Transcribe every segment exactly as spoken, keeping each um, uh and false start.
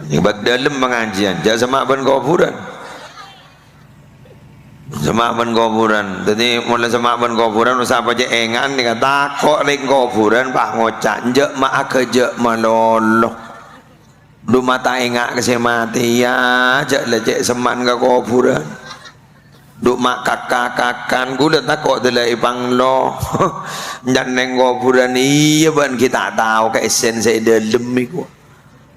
Neng bâk dâlem pangajiân, jhâ' semma' bân kobhurân. Semma' bân kobhurân. Dhâddhi, mon la semma' bân kobhurân, sapa cè' ènga'an nèka tako' rèng kobhurân, pas ngoca', "Jhâ' ma' aghâjâ' malolo." Dhu ma' ta' enga' ka sè matèya, jhâ' la cè' semma'an ka kobhurân. Dhu ma' kaka-kakan, ghulâ tako' dâlâ èpanglo. Jhâ' neng kobhurân iyâ bân ghi' ta' tao ka èssèna sè è dâlem iku.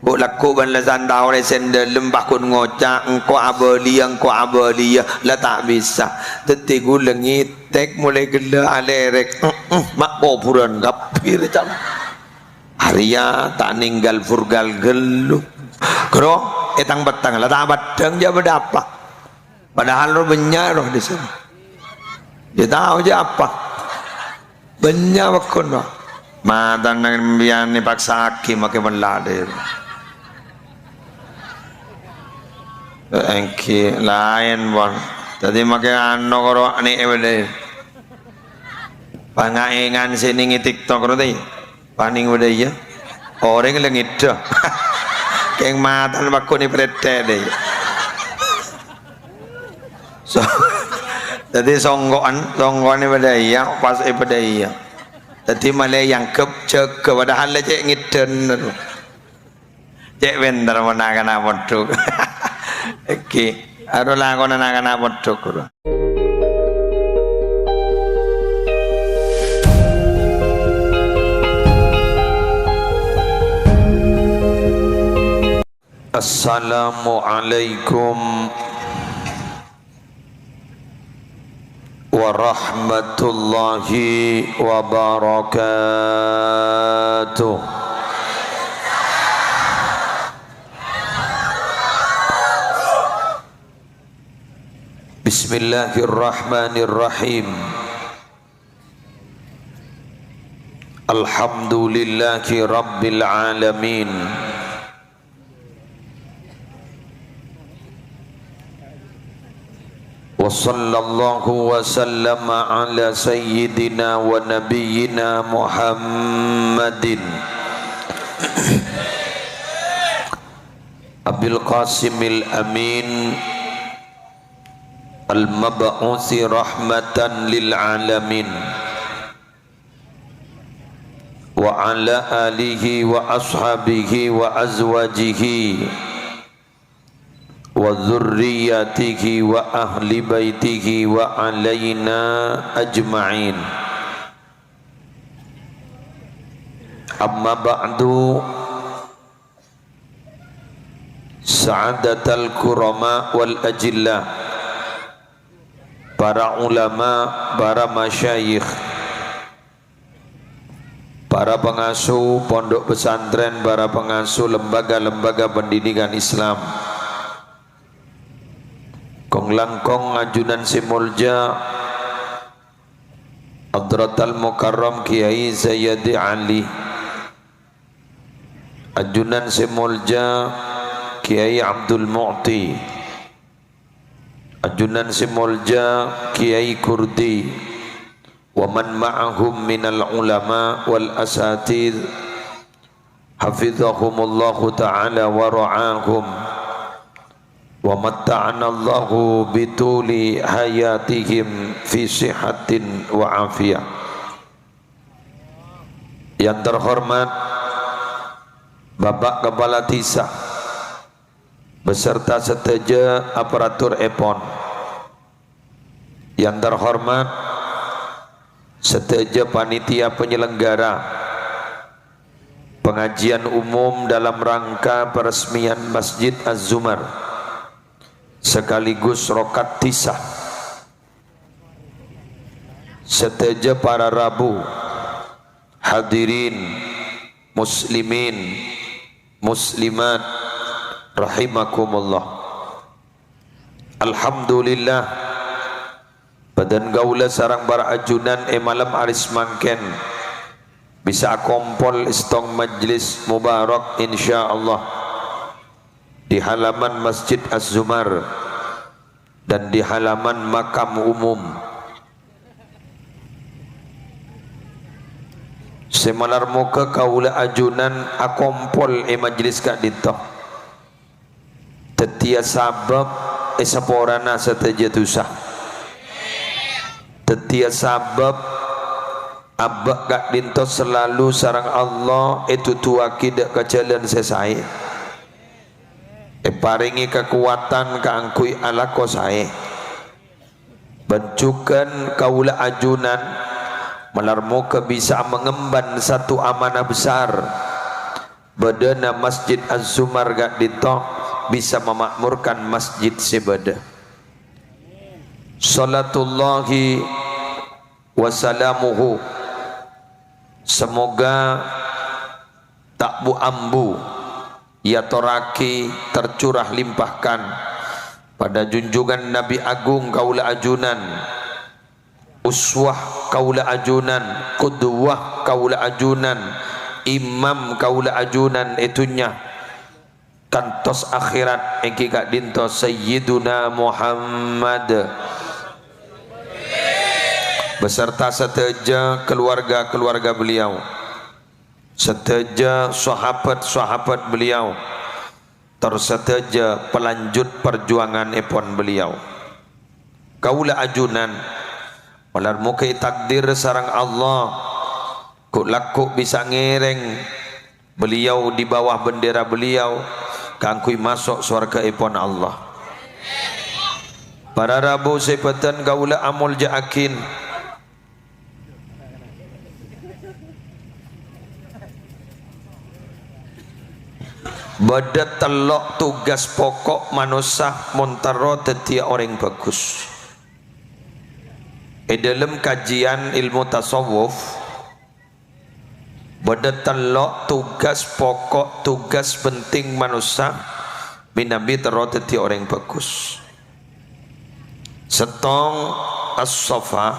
Ko' lagghu' bân la san tao èssèna dâlem, pas ghun ngoca', "Engko' abâliyâ, engko' abâliyâ," la ta' bisa. Dhâddhi ghulâ ngètèk molaè ghellâ' alèrèk, "He'eh, ma' kobhurân kabbhi rè, Cang." Arèya ta' nèngghâl furghâl ghâllu. Ghâro, è tang-pettang, la ta' peddhâng jhâ' bâdâ apa? Padahal rowa bânnya' rowa dissa. Jhâ' tao jhâ' apa. Bânnya' pagghun rowa. Matana mbiyan èpaksa'aghi makè mellè dhâri. Èngghi laèn, pon. Dhâddhi makè ano karo nè'è bâdâ. Pangaèngan sè nèngè TikTok rowa, tè. Panèng bâdâ iyâ. Orèng la ngèdhâ. Kèng matana pagghun èprètè', tè. So-, dhâddhi songko'an, songko'an è bâdâ iyâ, pas è bâdâ iyâ. Dhâddhi malè èangghep jâgâ, padahal la cè' ngèdhâna. Cè' pènter mon na'-kana' pondhuk. Èngghi, aro lakona na'-kana' pondhuk, ghuru. Assalamualaikum warahmatullahi wabarakatuh. Bismillahirrahmanirrahim. Alhamdulillahi rabbil alamin. Wa sallallahu wa sallama ala sayyidina wa nabiyyina Muhammadin Abil Qasimil Amin al-mab'usi rahmatan lil alamin. Wa ala alihi wa ashabihi wa azwajihi wa dzurriyyatihi wa ahli baitihi wa alaina ajma'in. Amma ba'du, sa'adatal kurama wal ajilla, para ulama, para masyayikh, para pangasuh pondok pesantren, para pangasuh lembaga-lembaga pendidikan Islam. Kong-langkong ajunan sè molja Hadratal Mukarram Kiai Zayyadi Ali. Ajunan sè molja Kiai Abdul Mu'ti. Ajunan sè molja Kiai Kurdi, wa man ma'ahum minal ulama wal asatidz, hafizahumullahu ta'ala wa ra'ahum, wa matta'anallahu bituli hayatihim fi sihatin wa afiyah. Yang terhormat Bapak Kepala Desa beserta sadhâjâ aparatur èpon. Yang terhormat sadhâjâ panitia penyelenggara pengajian umum dalam rangka peresmian Masjid Az-Zumar sekaligus rokat desa. Sadhâjâ para rabu, hadirin, muslimin, muslimat, rahimakumullah. Alhamdulillah, bâdân kaulâ sareng para ajunan è malem arè samangkèn bisa akompol è sèttong majlis mubarak, insyaallah, di halaman Masjid Az-Zumar dan di halaman makam umum. Sè malar moghâ kaulâ ajunan akompol è majlis ka'dinto. Dhâddhiyâ sabâb èsaporana sadhâjâ dhusa. Dhâddhiyâ sabâb abâ' ka'dhinto salalu sareng Allah èduduwâghi dâ' ka jhâlân sè saè. Èparèngè kakowadhân kaangghuy alako saè. Bân jhughân kaulâ ajunan, malar moghâ bisa'a mangemban satu amanah besar. Bâdâna Masjid Az-Zumar ka'dhinto bisa mamakmurkan masjid sè bâdâ. Shalatullahi wa salamuhu. Semoga ta' bu-ambu èyatorraghi tercurah limpahkan padâ junjungan Nabi Agung kaulâ ajunan, uswah kaulâ ajunan, qudwah kaulâ ajunan, imam kaulâ ajunan è dhunnya, kantos akhèrat èngghi ka'dhinto Sayyiduna Muhammad beserta sadhâjâ keluarga-keluarga beliau, sadhâjâ sahabat-sahabat beliau, tor sadhâjâ palanjut parjuwangannèpon beliau. Kaulâ ajunan, malar moghâ ètakdir sareng Allah, ghu'-lagghu' bisa ngèrèng beliau di bawah bendera beliau kaangghuy maso' sowarghâèpon Allah. Para rabu sè bâdhân kaulâ amolja'aghin, bâdâ tello' tugas poko' manossa mon terro dhâddhiyâ orèng bhâghus. È dhâlem kajiyan ilmu tasawuf, bâdâ tello' tugas poko', tugas penting manossa mènabi terro dhâddhiyâ orèng bhâghus. Sèttong, as-safa.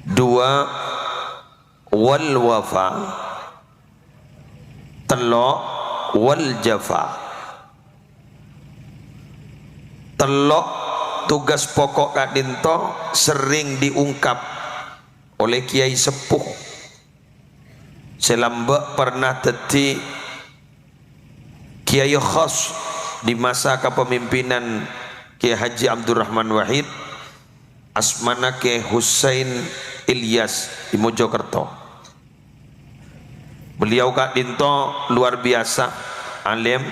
Duwâ', wal wafa. Tello', wal jafa. Tello' tugas poko' ka'dhinto serrèng diungkap oleh kiai seppo sè lambâ' pernah dhâddhi kiai khos di masa kepemimpinan Kiai Haji Abdurrahman Wahid, asmana Kiai Husain Ilyas di Mojokerto. Beliau ka'dhinto luar biasa, alim,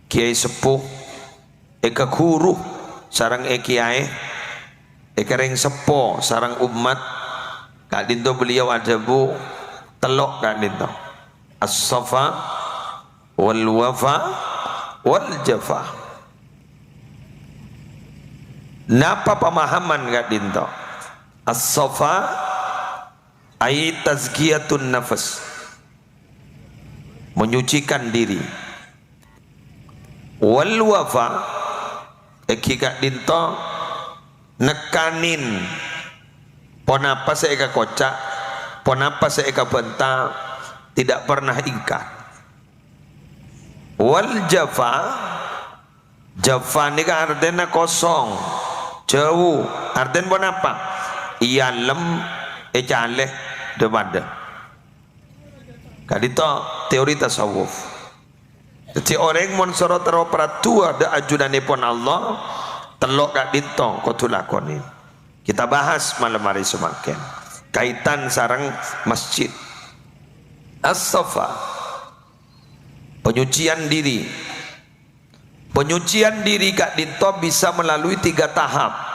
kiai seppo, èkaghuru sareng èkiyaè, èkarèng seppo sareng ommat. Ka'dhinto beliau adhâbu tello' ka'dhinto, as-safa, wal wafa, wal jafa. Napa pemahaman ka'dhinto? As-safa, ai tazkiyatun nafas, menyucikan diri. Wal wafa, èngghi ka'dhinto nèkkanè ponapa sè èkakoca', ponapa sè èkabhânta, tidak pernah ingkar. Wal jafa, jafa nèka artèna kosong, jhâu. Artèna ponapa? Èyalem, ècalè, dhâ-padhâ. Ka'dhinto teori tasawuf. Dhâddhi, orèng mon soro terro paraddhuwâ dâ' ajunannèpon Allah, tello' ka'dhinto kodhu lakonè. Kita bahas malem arè samangkèn. Kaitan sareng masjid. As-safa. Penyucian diri. Penyucian diri ka'dhinto bisa melalui tiga tahap.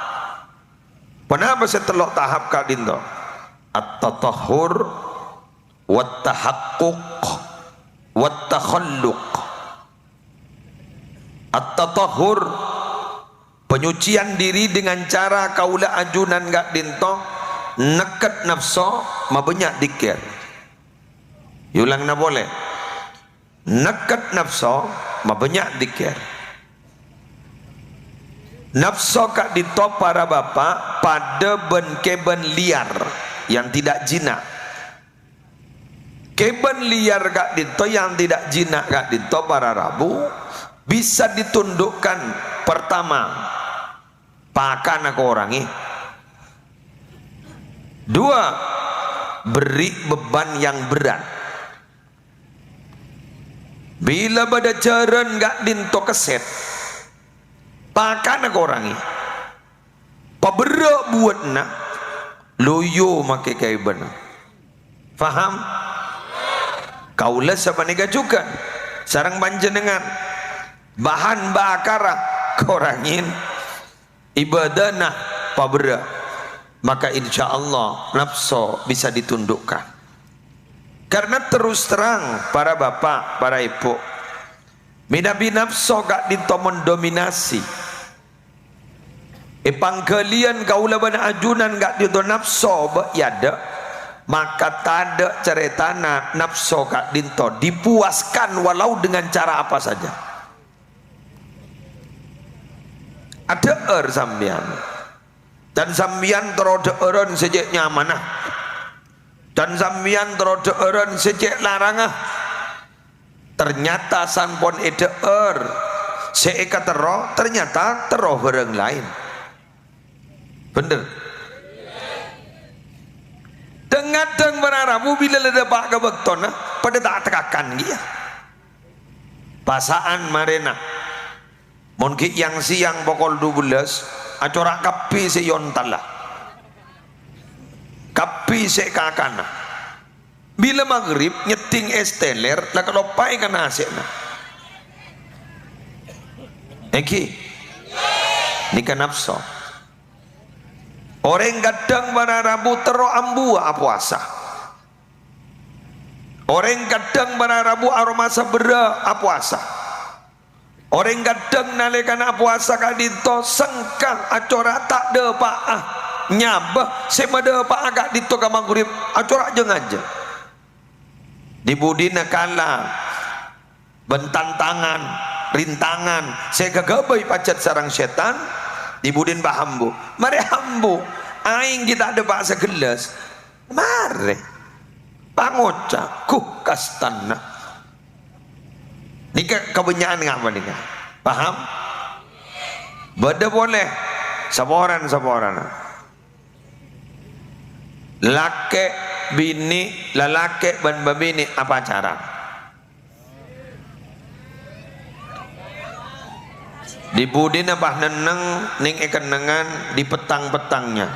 Ponapa sè tello' tahap ka'dhinto? At-tatahhur, wat-tahaqquq, wat-takhalluq. At-tatahhur, penyucian diri dengan cara kaulâ ajunan ka'dhinto nèkket nafso, mabânnya' dhikkèr. Èolangana polè. Nèkket nafso, mabânnya' dhikkèr. Nafso ka'dhinto para bapa' padâ bân kèbân liyar yang tidak jinak. Kèbân liyar ka'dhinto yang tidak jinak ka'dhinto para rabu bisa ditundukkan. Pertama, pakanna korangè. Dua, beri beban yang berat. Bilâ bâdâ jhârân ka'dinto kesset, pakana korangè. Paberrâ' buwâtna, loyo make kaèbâna. Faham? Kaulâ sapanèka jhughân sareng panjhennengngan. Bahan bakarra korangè, ibâdâna paberrâ', maka insyaallah napso bisa ditundukkan. Karena terus terang, para bapak, para ibu, mènabi napso ka'dinto mendominasi, è pangghâliyân kaulâ bân ajunan ka'dinto napso bâ' è adâ', maka tadâ' carètana napso ka'dinto dipuaskan walau dengan cara apa saja. Adhâ'âr sampèyan. Dan sampèyan terro dhâ'ârân sè cè' nyamana. Dan sampèyan terro dhâ'ârân sè cè' larangnga. Ternyata sampon èdhâ'âr. Sè èkaterro ternyata terro bhârâng laèn. Bhender? Dhâng-ngadhâng para rabu bilâ la dâpa' ka bâktona, padâ ta' tèkakan kèya. Pasa'an marèna. Mon ghi' yang-sèyang pokol dubellâs, acora' kabbhi sè èontalla. Kabbhi sè èkakana. Bilâ maghrib, nyeddhing es teler, la kaloppaè ka nasè'na. Èngghi. Nèka napso. Orèng kadhâng para rabu terro ambuwâ apowasa. Orèng kadhâng para rabu aromasa berrâ' apowasa. Orèng kadhâng nalèkana apowasa ka'dinto sengka acora' ta' dâpa'a nyabâ sè madâpa'a ka'dinto ka maghrib acora' jâng-ajâng. Di-budina kala bân tantangan, rintangan sè èkaghâbây pajhât sareng sètan, di-budina paham, Bu. Marè ambu, aèng ghi' ta' dâpa' sagellâs. Marè. Pangoca', "Ghu, kastana." Nèka kabânnya'an ngapa nèka? Paham? Bâdâ polè saporan-saporana. Lakè', binè', lalakè' bân bâbinè' apacaran. Di-budina pas nenneng nèng è kennengngan di pettang-pettangnya.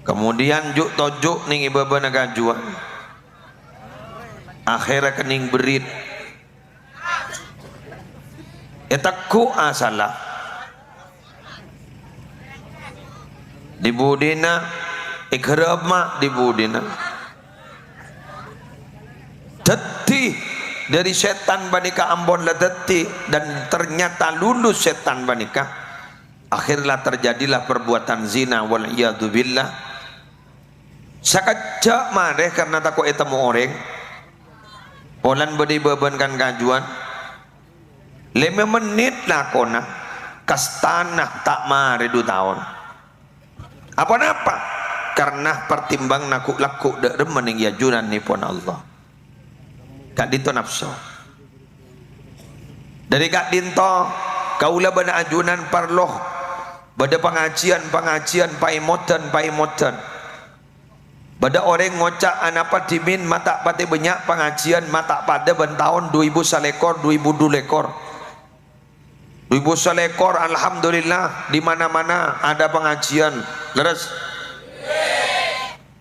Kemudian ju'-toju' nèng è bâbâna kajuwân. Akhèrra kennèng berrit. Ètegghu' asalla. Di-budina èghârâmma' di-budina. Dhâddhi, dhâri sètan panèka ampon la dhâddhi, dan ternyata lulus sètan panèka. Akhirnya terjadilah perbuatan zina, wal iyadzubillah. Sakejjhâ' marè karena tako' ètemmo orèng. Polana bâdâ è bâbâna kan kajuwân. Lèma mennit lakona, kastana ta' marè du taon. Aponapa? Karena pertimbanganna ghu'-lagghu' dâ' remma nèng è ajunannèpon Allah. Ka'dinto napso. Dhâri ka'dinto, kaulâ bân ajunan parlo bâdâ pangajiyân-pangajiyân paèmodhân-paèmodhân. Bâdâ orèng ngoca', "Anapa dhimèn ma' ta' patè bânnya' pangajiyân, ma' ta' padâ bân taon du èbu salèkor, du èbu du lèkor?" Du èbu salèkor, alhamdulillah, di mana-mana ada pengajian. Leres?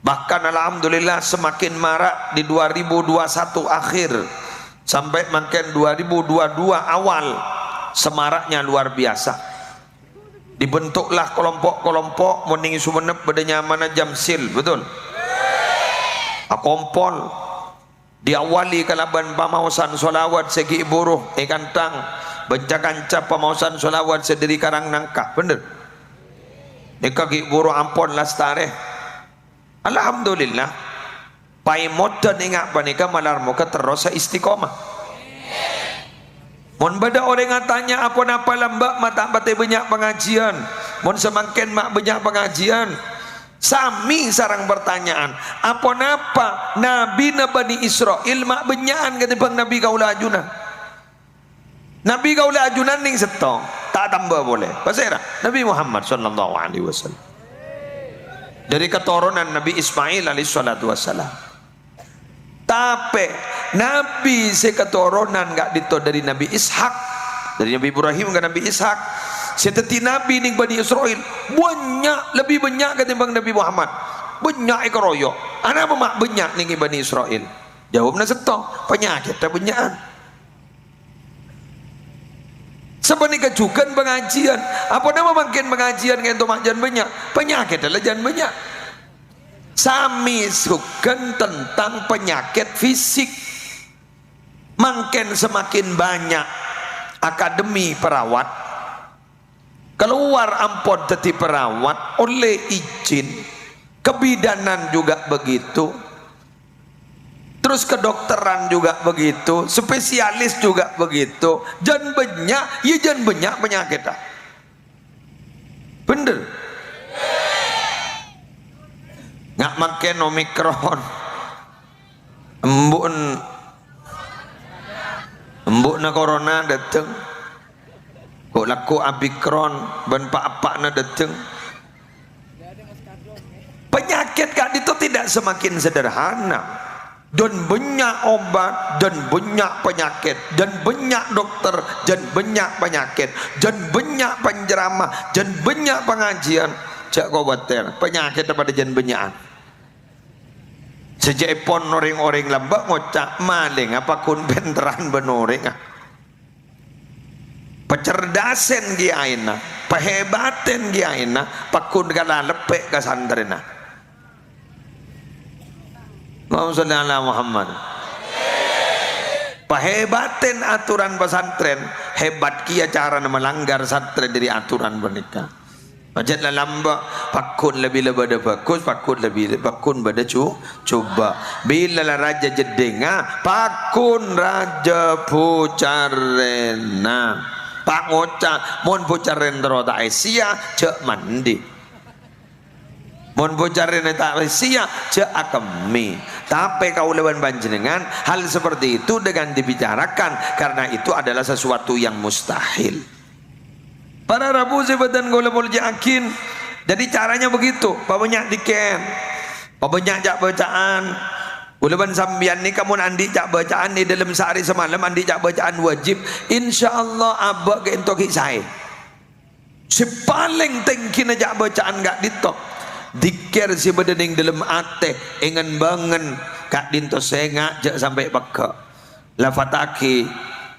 Bahkan, alhamdulillah, semakin marak di dua ribu dua satu akhir sampai mangkèn dua ribu dua dua awal, semaraknya luar biasa. Dibentuklah kelompok-kelompok, mon nèng Sumenep bâdâ nyamana Jamsil, betul? Akompol. Diawali kalabân pamaosan sholawat sè ghi' bhuru èkanthang bân ca-kanca pamaosan sholawat sè dhâri Karang Nangka, bhender? Nèka ghi' bhuru ampon lastarè. Alhamdulillah, paèmodhân ènga' panèka malar moghâ terrosa istiqomah. Mon bâdâ orèng atanya, "Aponapa lambâ' ma' ta' patè bânnya' pangajiyân? Mon samangkèn ma' bânnya' pangajiyân?" Samè sareng partanya'an, "Aponapa nabina Bani Isra'il ma' bânnya'an katèmbhâng nabi kaulâ ajunan? Nabi kaulâ ajunan nèng sèttong, ta' tamba polè. Pasèra? Nabi Muhammad sallallahu alaihi wasallam." Dhâri katoronan Nabbhi Ismail alaihissalatu wassalam. Tapè Nabbhi sè katoronan ka'dinto dhâri Nabbhi Ishak, dhâri Nabbhi Ibrahim ka Nabbhi Ishak, sè dhâddhi nabbhi nèng Bani Israil bânnya', lebbi bânnya' katèmbhâng Nabbhi Muhammad. Bânnya' èkaroyok. Anapa ma' bânnya' nèng Bani Israil? Jâwâbbhâ sèttong, panyakèddhâ bânnya'an. Sapanèka jhughân pangajiân. Aponapa mangkèn pangajiân ka'dinto ma' jân bânnya'? Panyakèddhâ la jân bânnya'. Samè jhughân tentang penyakit fisik. Mangkèn semakin banyak akademi perawat, keluar ampon dhâddhi perawat, ollè izin, kebidanan juga begitu, terus kedokteran juga begitu, spesialis juga begitu, jân bânnya', iyâ jân bânnya' panyakèddhâ. Bhender? Nga' mangkèn Omikron. Embu'en-, embu'na corona dâteng. Ko' lagghu' Abikron bân pa'-eppa'na dâteng. Penyakit ka'dinto tidak semakin sederhana. Jân bânnya' obat, jân bânnya' panyakèt, jân bânnya' dokter, jân bânnya' panyakèt, jân bânnya' panceramah, jân bânnya' pangajiân. Jhâ' kobâtèr, panyakèddhâ padâ jân bânnya'an. Sajâ'èpon rèng-orèng lambâ' ngoca', "Malèngnga pagghun pènterran bân orèngnga." Pacerdasen kiyaèna, pahebatèn kiyaèna, pagghun kala leppè' ka santrèna. Allahumma sholli ala Muhammad. Pahebatèn aturan pasantrèn, hebat kèya carana malanggar santrè dhâri aturan panèka. Pajhât la lambâ', pagghun la bilâ bâdâ bhâghus, pagghun la bilâ, pagghun bâdâ ju-, jhubâ'. Bilâ la rajâ jeddhingnga, pagghun rajâ bucarrèna. Pangoca', mon bucarrèna terro ta' èssèya, jhâ' mandi. Mon bucarrèna ta' èssèya, jhâ' akemmè. Tapè kaulâ bân panjhennengngan, hal seperti itu dengan dibicarakan, karena itu adalah sesuatu yang mustahil. Para rabu sè bâdhân kaulâ molja'aghi, dhâddhi caranya begitu, pabânnya' dhikir, pabânnya' ca'-bâca'an. Kaulâ bân sampèyan nèka mon andi' ca'-bâca'an è dhâlem saarè samalem, andi' ca'-bâca'an wajib, insyaallah abâ' ka'dinto ghi' saè. Sè palèng tèngghina ca'-bâca'an ka'dinto, dhikir sè bâdâ nèng dhâlem atè, èngen-bângen ka'dinto sènga' jhâ' sampè' pegghâ'. Lafadhaghi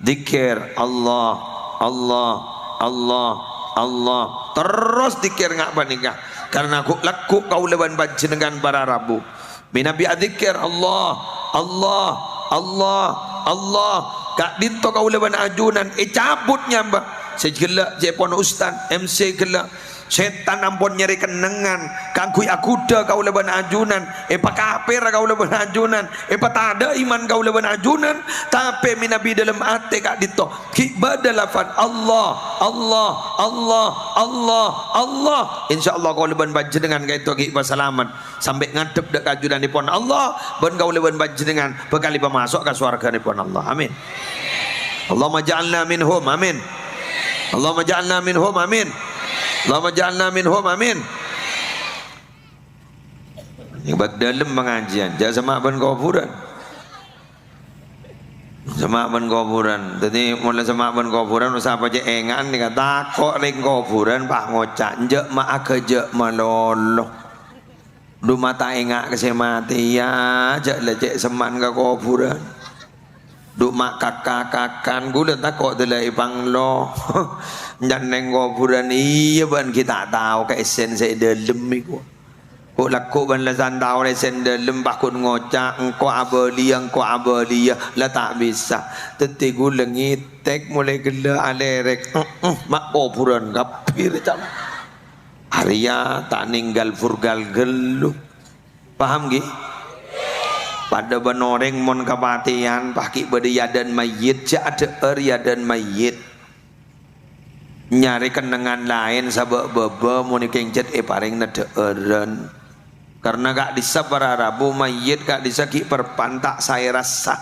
dhikir, Allah, Allah, Allah, Allah. Terros dhikir nga' panèka. Karna ghu-lagghu' kaulâ bân panjhennengngan para rabu. Mènabi adzikir, Allah, Allah, Allah, Allah. Ka'dinto kaulâ bân ajunan ècabut nyamana. Sè ghellâ' ca'èpon ustad, M C ghellâ'. Sètan ampon nyarè kennengngan kaangghuy aghudhâ kaulâ bân ajunan, èpakapèra kaulâ bân ajunan, èpatadhâ iman kaulâ bân ajunan, tapè mènabi dhâlem atè ka'dinto ghi' bâdâ lafad Allah, Allah, Allah, Allah, Allah. Insyaallah kaulâ bân panjhennengngan ka'dinto ghi' pasalamet. Sampè' ngadhep dhâ' ka ajunanèpon Allah, bân kaulâ bân panjhennengngan bhâkal èpamaso' ka sowarganèpon Allah. Amin. Allahumma ja'alna minhum. Amin. Allahumma ja'alna minhum. Amin. Allahumma ja'alna minhum. Amin. Nèng bâk dhâlem pangajiân, jhâ' semma' bân kobhurân. Semma' bân kobhurân. Dhâddhi, mon la semma' bân kobhurân, sapa cè' ènga'an nèka tako' rèng kobhurân, pas ngoca', "Enjâ' ma' aghâjâ' malolo." Dhu ma' ta' enga' ka sè matèya, jhâ' la cè' semma'an ka kobhurân. Dhu ma' kaka-kakan, ghulâ tako' dâlâ èpanglo. Nyannèng kobhurân, iyâ bân ghi' ta' tao ka èssèna sè è dhâlem èko. Ko' lagghu' bân la san tao èssèna dhâlem, pas ghun ngoca', "Engko' abâliyâ, engko' abâliyâ," la ta' bisa. Dhâddhi ghulâ ngètèk molaè ghellâ' alèrèk, "He'eh, ma' kobhurân kabbhi rè, Cak." Arèya ta' nèngghâl furgal ghâllu. Paham, ghi? Padâ bân orèng mon kapatèyan, pas ghi' bâdâ è adâ'na mayyit, jhâ' adhâ'âr è adâ'na mayyit. Nyarè kennengngan laèn sabâ' bâbâ, mon èkènjhât èparèngana dhâ'ârân. Karna ka'dhissa' para rabu mayyit ka'dhissa' ghi' parpan ta' saè rassa.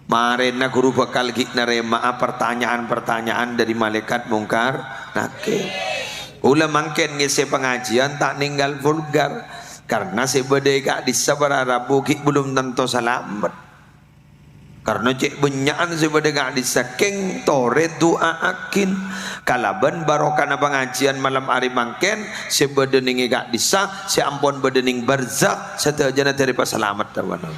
Marèna ghuru bhâkal ghi' narèma'a partanya'an-partanya'an dhâri malaèkat Mungkar Nakir. Kaulâ mangkèn ngèssè pangajiân ta' nèngghâl vulgar, karna sè bâdâ è ka'dhissa' para rabu ghi' bellum tanto salamet. Karna cè' bânnya'an sè bâdâ è ka'dhissa', kèng torè du'a'aghin. Kalabân barokana pangajiân malem arè mangkèn, sè bâdâ nèng è ka'dhissa', sè ampon bâdâ nèng barzakh, sadhâjâna dâri pasalamet, dhâbuna.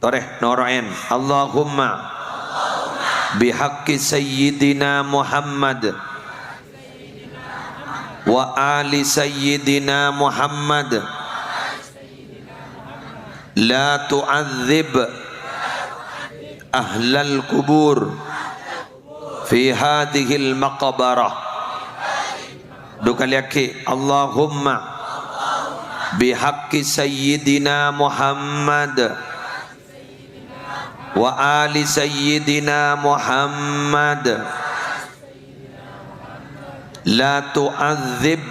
Torè, noro'en. Allahumma bihaqqi Sayyidina Muhammad wa ali Sayyidina Muhammad, la tu'adzib ahlal kubur fi hadhil maqbarah. Dhu kaliyaghi, Allahumma bihaqqi Sayyidina Muhammad wa ali Sayyidina Muhammad, la tu'adzib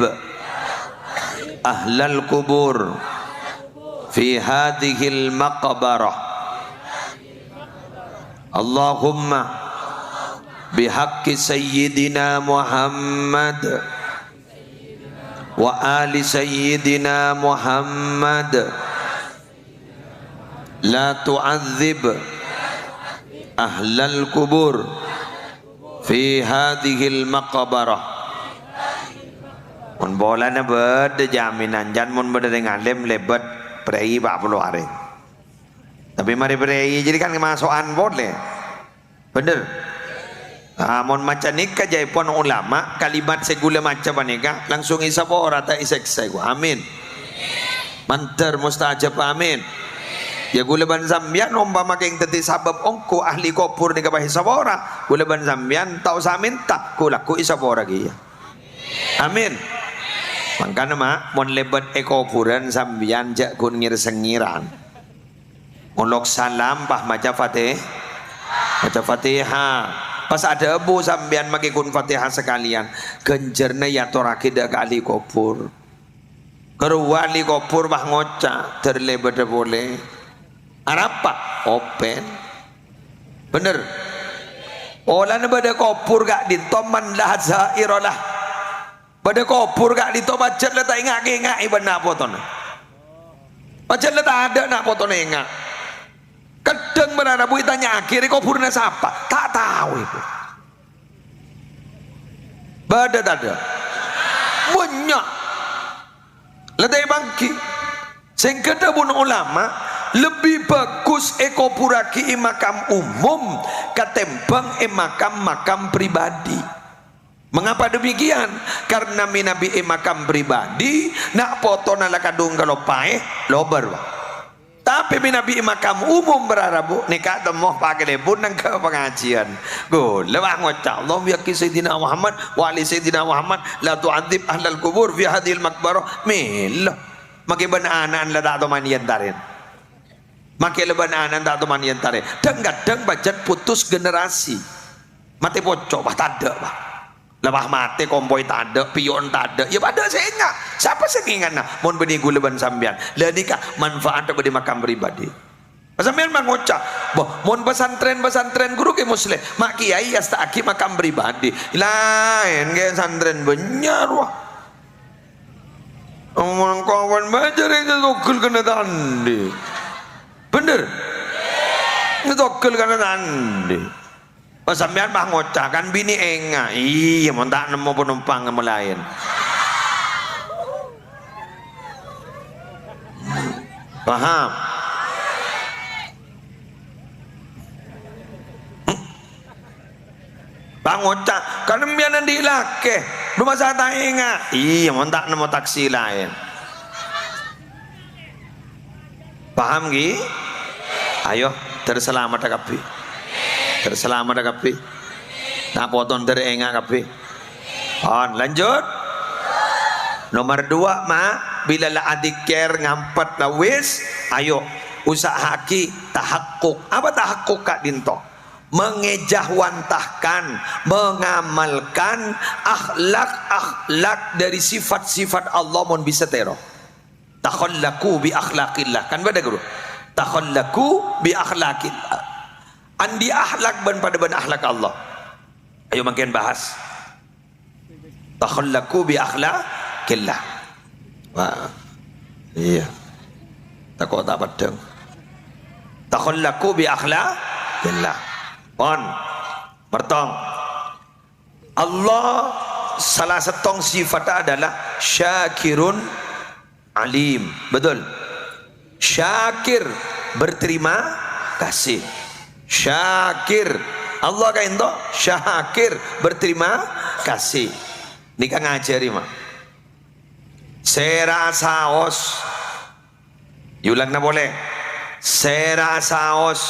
ahlal kubur fi hadhil maqbarah. Allahumma bihaqqi Sayyidina Muhammad wa ali Sayyidina Muhammad, la tu'adzib ahlal kubur fi hadhil maqbarah. Mon polana bâdâ jaminan, can mon bâdâ rèng alim lèbât prèi pa' polo arè. Tapè marè prèi jârèya kan kamaso'an polè. Bhender? Ah, mon maca nèka jâèpon ulama, kalimat sè ghulâ maca panèka langsung èsapora, ta' èsèksa, ghu. Amin. Mandhâr mustajab, amin. Ya, ghulâ bân sampèyan ompama kèng dhâddhi sabâb ongghu ahli kobhur nèka pas èsapora, ghulâ bân sampèyan ta' osa mènta, ghu-lagghu èsapora kèya. Amin. Mangkana, Ma', mon lèbât è kobhurân sampèyan jhâ' ghun ngèr-sèngngèran. Ngolok salam, pas maca Fati-, maca Fatihah. Pas adhâbu sampèyan makkè ghun Fatihah sakalèyan, ghânjhârânna èyatorraghi dâ' ka ahli kobhur. Karowa ahli kobhur pas ngoca', "Dhâr lèbâdhâ polè." Arapa? Open. Bhender. Polana bâdâ kobhur ka'dinto man la za'ira lah. Bâdâ kobhur ka'dinto pajhât la ta' ènga'-kènga'è bân na' potona. Pajhât la tadâ' na' potona ènga'. Kadhâng bân ana' bu ètanya'aghi rè kobhurna sapa? Ta' tao, Ibu. Bâdâ tadâ'? Bânnya'. La ta' èpangghi. Sèngghâ dhâbuna ulama, lebbi bhâghus èkobhurraghi è makam umum katèmbhâng è makam-makam pribadi. Mengapa demikian? Karena mènabi è makam pribadi, na' potona la kadhung kaloppaè, lobâr, Pak. Tapè mènabi è makam umum, para rabu, nèka temmo pakalèbun neng ka pangajiyân. Ghulâ, Pak, ngoca', "Allahumma yaqqi Sayyidina Muhammad wa ali Sayyidina Muhammad, la tu'adzib ahlal kubur fi hadhil maqbarah." Mèlo. Makkè bân ana'na la ta' toman èyentarè. Makkè la bân ana'na ta' toman èyentarè. Dhâng-kadhâng pajhât putus generasi. Matè pocco', Pak, tadâ', Pak. La pas matè kompoy tadâ', piyo'en tadâ', ya padâ sè ènga'. Sapa sè ngènga'na? Mon bânnè ghulâ bân sampèyan. La nèka manfaat bâdâ makam pribadi. Sampèyan mah ngoca', "Bâh, mon pesantren-pesantren ghuru Kè Musleh, ma' kèyaè èasta'aghi makam pribadi." Laèn kèya santrèn bânnya' rowa. Mon kawan bâjâr ètogghel kana ta' andi'. Bhender? Ètogghel kana ta' andi'. Oh, sampèyan pas ngoca' kan binè' ènga'. Iyâ, mon ta' nemmo panompang molaèn. Paham? Pas ngoca', "Kan sampèyan andi' lakè, dhu masa ta' ènga'?" Iyâ, mon ta' nemmo taksi laèn. Paham, ghi? Ayo, dhâr salameddhâ kabbhi. Dhâr salameddhâ kabbhi. Na' poton dhâr ènga' kabbhi. Pon, lanjut. Nomor dua, Ma', bilâ la adzikir ngampet la wis, ayo, usaha'aghi tahakkuk. Apa tahakkuk ka'dinto? Mengejawantahkan, mengamalkan akhlak-akhlak dari sifat-sifat Allah mon bisa tèro. Takhallaqu bi akhlaqillah. Kan bâdâ, ghuru? Takhallaqu bi akhlaqillah. Andi' akhlak bân padâ bân akhlak Allah. Ayo mangkèn bahas. Takhallaqu bi akhlaqillah. Wah, iyâ. Tako' ta' peddhâng. Takhallaqu bi akhlaqillah. Pon. Mertong. Allah salah sèttong sifatta adalah syakirun alim. Betul? Syakir, berterima kasih. Syakir. Allah ka'dinto syakir, berterima kasih. Nèka ngajhâri, ma'. Sèra'a saos. Èolangana polè. Sèra'a saos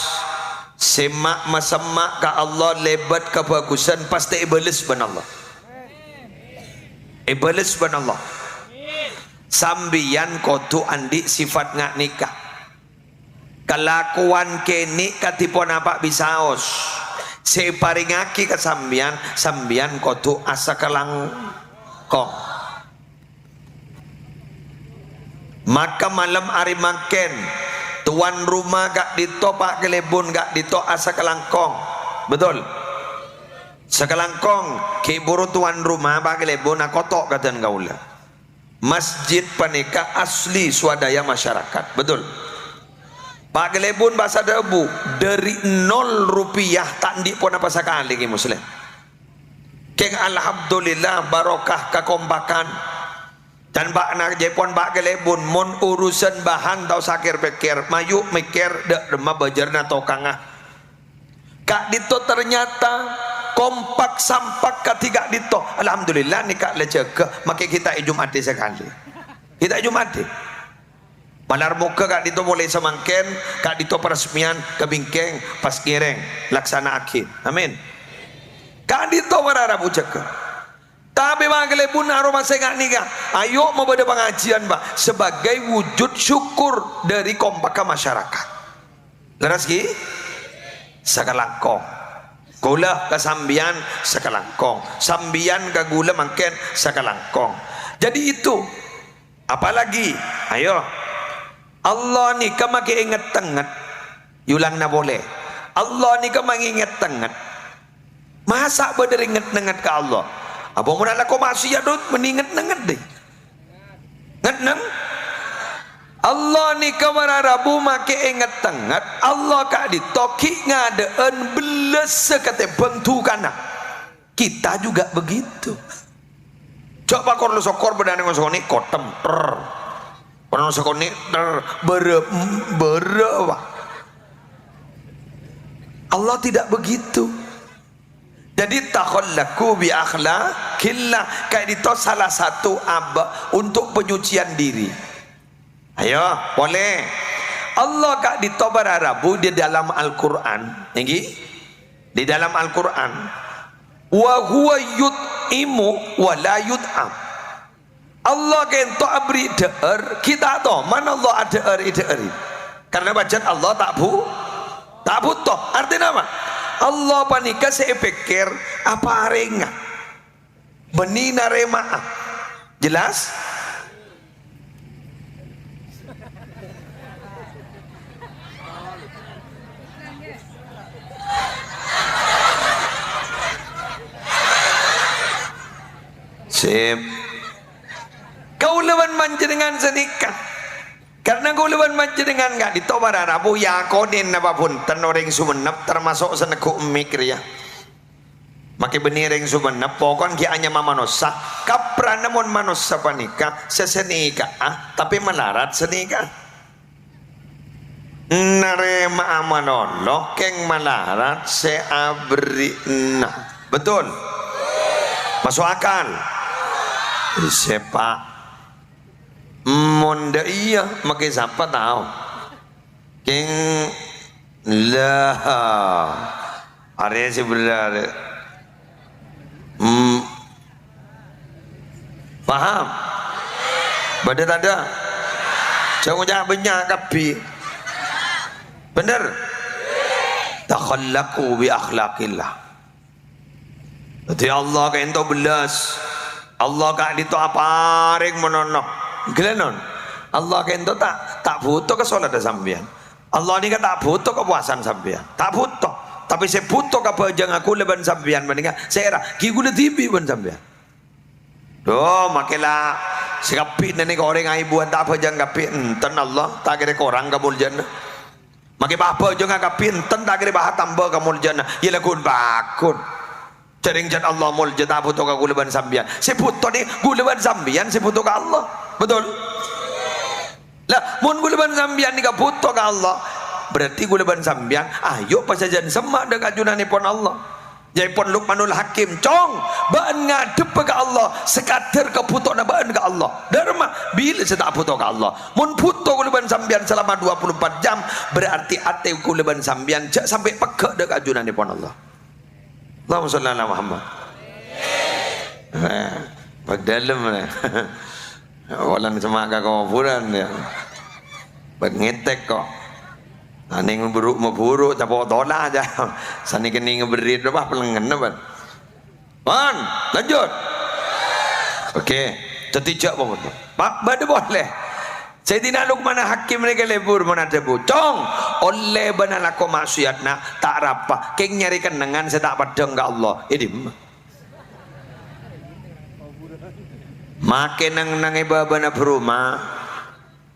sè ma'-, masemma' ka Allah lèbât kabhâghusân, pastè èbâles bân Allah. Èbâles bân Allah. Sampèyan kodhu andi' sifat nga' nèka. Kalakowan kènè' kadhi ponapa bisaos sè èparèngngaghi ka sampèyan, sampèyan kodhu asakalangkong. Maka malem arè mangkèn, towan roma ka'dinto, Pa' Kalèbun ka'dinto asakalangkong. Betul? Sakalangkong, ghi' bhuru towan roma, Pa' Kalèbun, akoto' ka dân kaulâ. Masjid panèka asli swadaya masyarakat. Betul? Pa' Kalèbun bâsa dhâbu, dhâri nol rupiah ta' andi' ponapa sakalè, Kè Muslim. Kèng, alhamdulillah, barokah kakompakan. Dân bâ'na jâèpon Pa' Kalèbun, mon urusan bahan ta' osa kèr-pèkkèr, mayu' mèkkèr dâ' remma bâjârna tokangnga. Ka'dinto ternyata kompak sampak kadhi ka'dinto. Alhamdulillah, nèka la jâgâ, makè ghi' ta' è Jum'addhâ sakalè. Ghi' ta' è Jum'addhâ. Malar moghâ ka'dinto molaè samangkèn, ka'dinto peresmian ka bingkèng pas ngèrèng, laksana'aghi. Amin. Ka'dinto para rabu jâgâ. Tapè Pa' Kalèbun aromasa nga' nèka, ayo mabâdâ pangajiân, Pa', sebagai wujud syukur dhâri kompakka masyarakat. Lerres, ghi? Sakalangkong. Kaulâ ka sampèyan sakalangkong. Sampèyan ka kaulâ mangkèn sakalangkong. Jadi itu. Apalagi, ayo. Allah nèka makè èngèt-tengngèt. Èolangana polè. Allah nèka makè èngèt-tengngèt. Masa' bâdâ rèng ngèt-nengngèt ka Allah? Apa mon alako ma'siyat, Dut, mending ngèt-nengngèt, deh. Ngèt-neng-, Allah nèka para rabu makè èngèt-tengngèt, Allah ka'dinto ghi' ngadâ'ân bellâssa katèmbhâng dhukana. Kita juga begitu. Jhâ' pakor lo sokor bâdâna ngoso kènè' kotem, ter. Pernah ngoso kènè', ter, bârâ-, bârâ, Pak. Allah tidak begitu. Jadi, takhallaqu bi akhlaqillah, ka'dinto salah satu aba untuk penyucian diri. Ayo, polè. Allah ka'dinto para rabu di dalam Al-Qur'an, èngghi? Di dalam Al-Qur'an. "Wa huwa yut'imu wa la yut'am." Allah ka'dinto aberri' dhâ'âr, ghi' ta' toman Allah adhâ'âr èdhâ'âri. Karna pajhât Allah ta' bu-, ta' bhuto. Artèna apa? Allah panèka sè èpèkkèr aparèngnga. Bânnè narèma'a. Jelas? Sip. Kaulâ bân panjhennengngan sanèka. Karna kaulâ bân panjhennengngan ka'dinto para rabu èakonè napa bhunten orèng Songennep, tamaso' sè neggu' emmik rèya. Makè bânnè rèng Songennep, pokon ghi' anyama manossa. Kaprana mon manossa panèka sè sanèka'a, tapè malarat sanèka'a. Narèma'a malolo, kèng malarat sè aberri'na. Betul? Maso' akal? Sèpa'. Mon dâ' iyâ, makè sapa tao? Kèng, la, arèya sè bherrâ'. Hmm. Paham? Bâdâ tadâ'? Jhâ' ngoca' bânnya' kabbhi. Bhender? Takhallaqu bi akhlaqillah. Dhâddhi, Allah ka'dinto bellas. Allah ka'dinto aparèng manono. Ghellâ' non. Allah ka'dinto ta', ta' bhuto ka solat sampèyan. Allah nèka ta' bhuto ka powasana sampèyan. Ta' bhuto. Tapè sè bhuto ka bhâjângnga kaulâ bân sampèyan panèka, sèra, ghi' kaulâ dhibi' bân sampèyan. Dhu, makè la sè kabbhi nèka orèng aèbuwân ta' abhâjâng kabbhi, enten Allah, ta' kèra korang kamoljâna. Makè abhâjâng kabbhi, enten ta' kèra bâdâ tamba kamoljâna. Iyâ laghun bhâghus. Jhâ' rèng jhât Allah moljâ ta' bhuto ka kaulâ bân sampèyan. Sè bhuto nè kaulâ bân sampèyan sè bhuto ka Allah. Betul? Lah, mon kaulâ bân sampèyan nèka bhuto ka Allah, berarti kaulâ bân sampèyan ayo pasajân semma' dâ' ka ajunanèpon Allah. Ca'èpon Luqmanul Hakim, "Cong, bâ'na ngadhebbhâ ka Allah sakadâr kabhutowanna bâ'na ka Allah." Dârâmma, bilâ sè ta' bhuto ka Allah. Mon bhuto kaulâ bân sampèyan salama dua puluh empat jam, berarti atè kaulâ bân sampèyan jhâ' sampè' pegghâ' dâ' ka ajunanèpon Allah. Allahumma sholli ala Muhammad. Eh, bâk dâlem, eh. Polana semma' ka kobhurân, yâ. Bâk ngètèk, kok. Anèng buru' maburu', capo' tola, jâ. Sanèka nèng bherri', wah, pelengngenna, bân. Pon, lanjut. Oke. Dhâddhi jhâ' pon. Pa-, bâdâ polè. Sayyidina Luqman Hakim nèka lebur mon adhâbu, "Cong, ollè bâ'na alako ma'siyat, na', ta' arapa, kèng nyarè kennengngan sè ta' peddhâng ka Allah." È dimma? Makè neng-neng è bâbâna bâruma.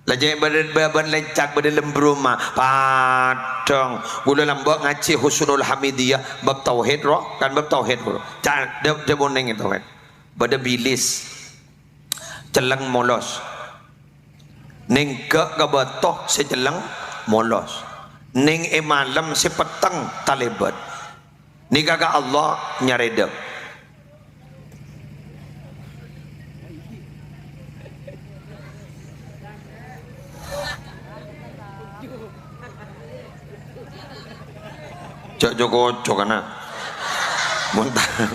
La cè' bâdâ bâbâna lèncak, bâdâ lem bâruma. Peddhâng. Kaulâ lambâ' ngajhi Husnul Hamidiyah bab tauhid, ro? Kan bab tauhid, ro? Ca-, dâ-, dâ' monèng tauhid. Bâdâ bilis. Celleng molos. Nèng ghâ' ka bâto sè celleng molos. Nèng è malem sè petteng talèbât. Nèka ka Allah nyarèdhâ. Jhâ' joko-jokana. Mon ta',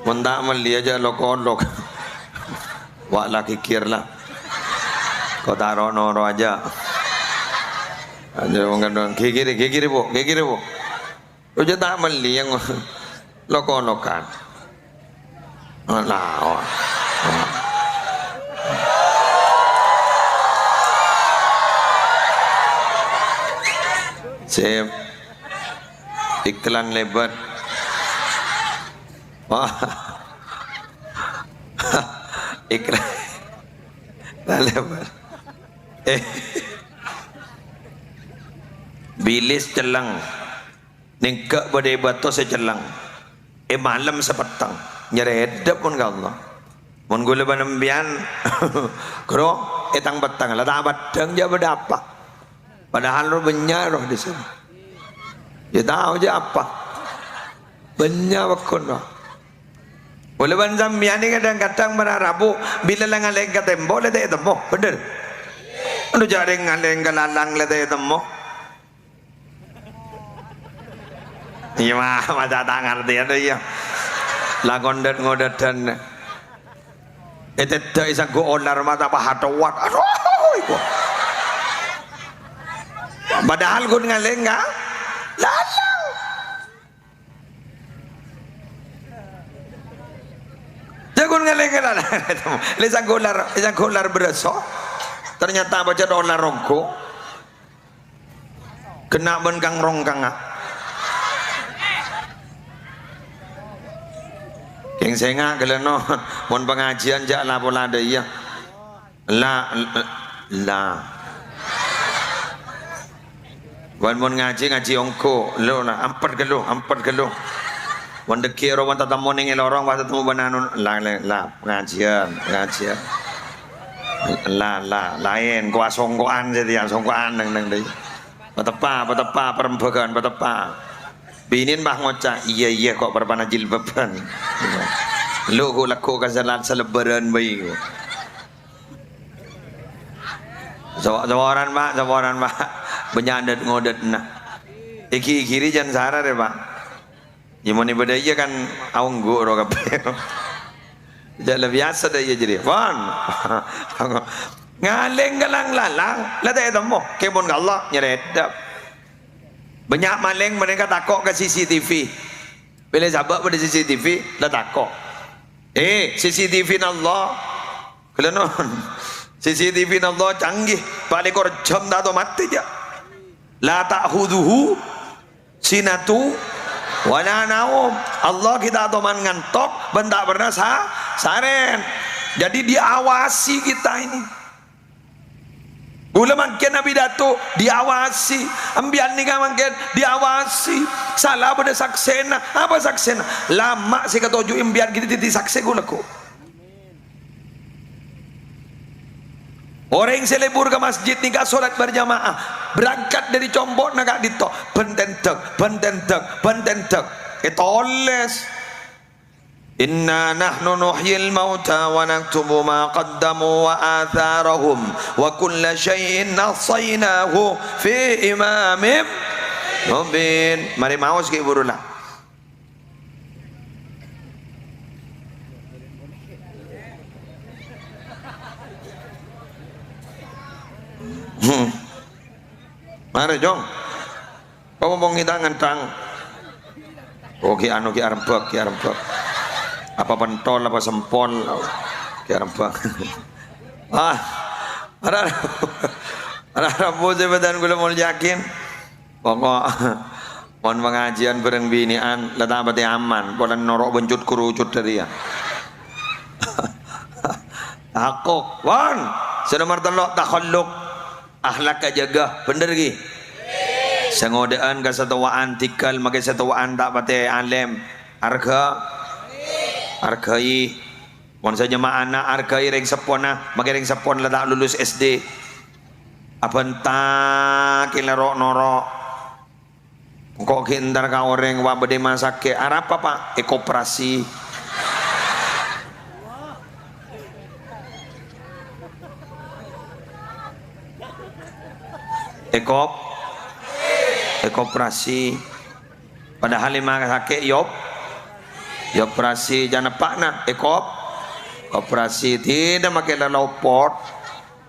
mon ta' mellèya jhâ' lok-olok. Wa' la ghighir la. Ko' ta' ro-noro ajâ. Ajâ wong kandhung. Ghighiri, ghighiri, Bu. Ghighiri, Bu. Ko' jhâ' ta' mellèya lok-olokan. Nah, oh. Sip. Iklan lèbât. Wah. Iklan. Lèbât. Eh. Bilis celleng. Nèng ghâ' bâdâ è bâto sè celleng. È malem sè petteng. Nyarèdhâ pon ka Allah. Mon kaulâ bân sampèyan, ghuru, è tang petteng, la ta' peddhâng jhâ' bâdâ apa. Padahal ro bânnya' ro di sini. Yâ tao jhâ' apa. Bânnya' pagghun ro. Kaulâ bân sampèyan nè kadhâng-kadhâng para rabu, bilâ la ngalèng ka tèmpo, la ta' ètemmo. Bhender? Anu jhâ' rèng ngalèng ka lalang, la ta' ètemmo. Iyâ, ma-, maca ta' ngartèyan, iyâ. La ngodât-ngodâdhân. Ètèddhâ'i sangghu olar mata pahatowat. Adhu, iko. Padahal ghun ngalèng ka lalang. Jhâ' ghun ngalèng ka lalang. Lè sangghu olar, lè sangghu olar bârâso. Ternyata bâca olar ongghu. Kènè' bân kang-rongkangnga. Kèng sènga' ghellâ' no, mon pangajiyân jhâ' la-pola dâ' iyâ. La, la. Bân mon ngajhi, ngajhi ongghu, lo la, ampet ghâllu, ampet ghâllu. Mon dâgghi' ro, mon tatemmo nèng è lorong, pas tatemmo bân anu, la, la, la, pangajiyân, pangajiyân. La, la, laèn, kowa songko'an satèya, songko'an neng, neng dâi. Pateppa', pateppa', parembhâghân, pateppa'. Binèn pas ngoca', "Iyâ, iyâ, ko' parpana jilbâbhân." Lo, ghu-, lagghu' ka salat salebbaran bhâi. Sapo-, saporan, Pak, saporan, Pak. Bânnya' dât-ngodâdhânna. Èghi-èghiri jhân sara rè, Pak. Yâ, mon è bâdâ iyâ kan aongghu ro kabbhi. Jhâ' la biyasa dâ' iyâ jârèya. Pon. Ngalèng ka lang-lalang, la ta' ètemmo. Kèmon ka Allah, nyarèdhâ. Bânnya' malèng mènangka tako' ka C C T V. Bilâ sabâ' bâdâ C C T V, la tako'. Eh, C C T V-na Allah. Ghellâ' non. C C T V-na Allah canggih. Pa' lèkor jhâm ta' toman matè, jhâ'. La ta'khudzuhu sinatun wa la naum. Allah ghi' ta' toman ngantok, bân ta' pernah sa-, sarèn. Jadi diawasi kita ini. Ghulâ mangkèn apidato, diawasi. Empèyan nèka mangkèn, diawasi. Sala bâdâ saksèna. Apa saksèna? Lama sè katoju' empèyan ghi' dhâddhi saksè ghulâ ghu. Orèng sè lebur ka masjid nèka salat berjamaah, berangkat dâri compo'na ka'dinto, bân tèndhâk, bân tèndhâk, bân tèndhâk. Ètolès. "Inna nahnu nuhyil mauta wa naktubu ma qaddamu wa atharahum wa kulla syai'in ahsaynahu fi imamin mubin." Marè maos ghi' buru la. Hmm. Marè, Jong. Apa mon ngètang-ngètang? Oh, ghi' anu, ghi' arembhâk, ghi' arembhâk. Apa pentol, apa sempol? Ghi' arembhâk. Ah, ara-, ara-, Rabu sè bâdhân ghulâ molja'aghi. Pokok, mon pangajiân bhâreng binè'an, la ta' patè aman, polana noro' bencut-kerucut dhâriyâ. Takok, pon. Sè nomer tello', takhalluk. Akhlak èjâgâ, bhender ghi? Sè ngodâ'ân ka sè towa'an, dhigghâl makè sè towa'an ta' patè alèm. Arghâ-, arghâi. Mon sè nyama'ana arghâi rèng seppona, makè rèng seppona la ta' lulus S D. Abhânta kèla ro'-noro'. Engko' ghi' entar ka orèng, "Wa', bâdâ ma' sakè'." "Arapa, Pa'?" "Èkoperasi." Èkop-, èkoperasi. Padahal è ma' sakè' yop-, èoperasi. Jhâ' eppa'na, èkop-, operasi. Dinah makè lalopot.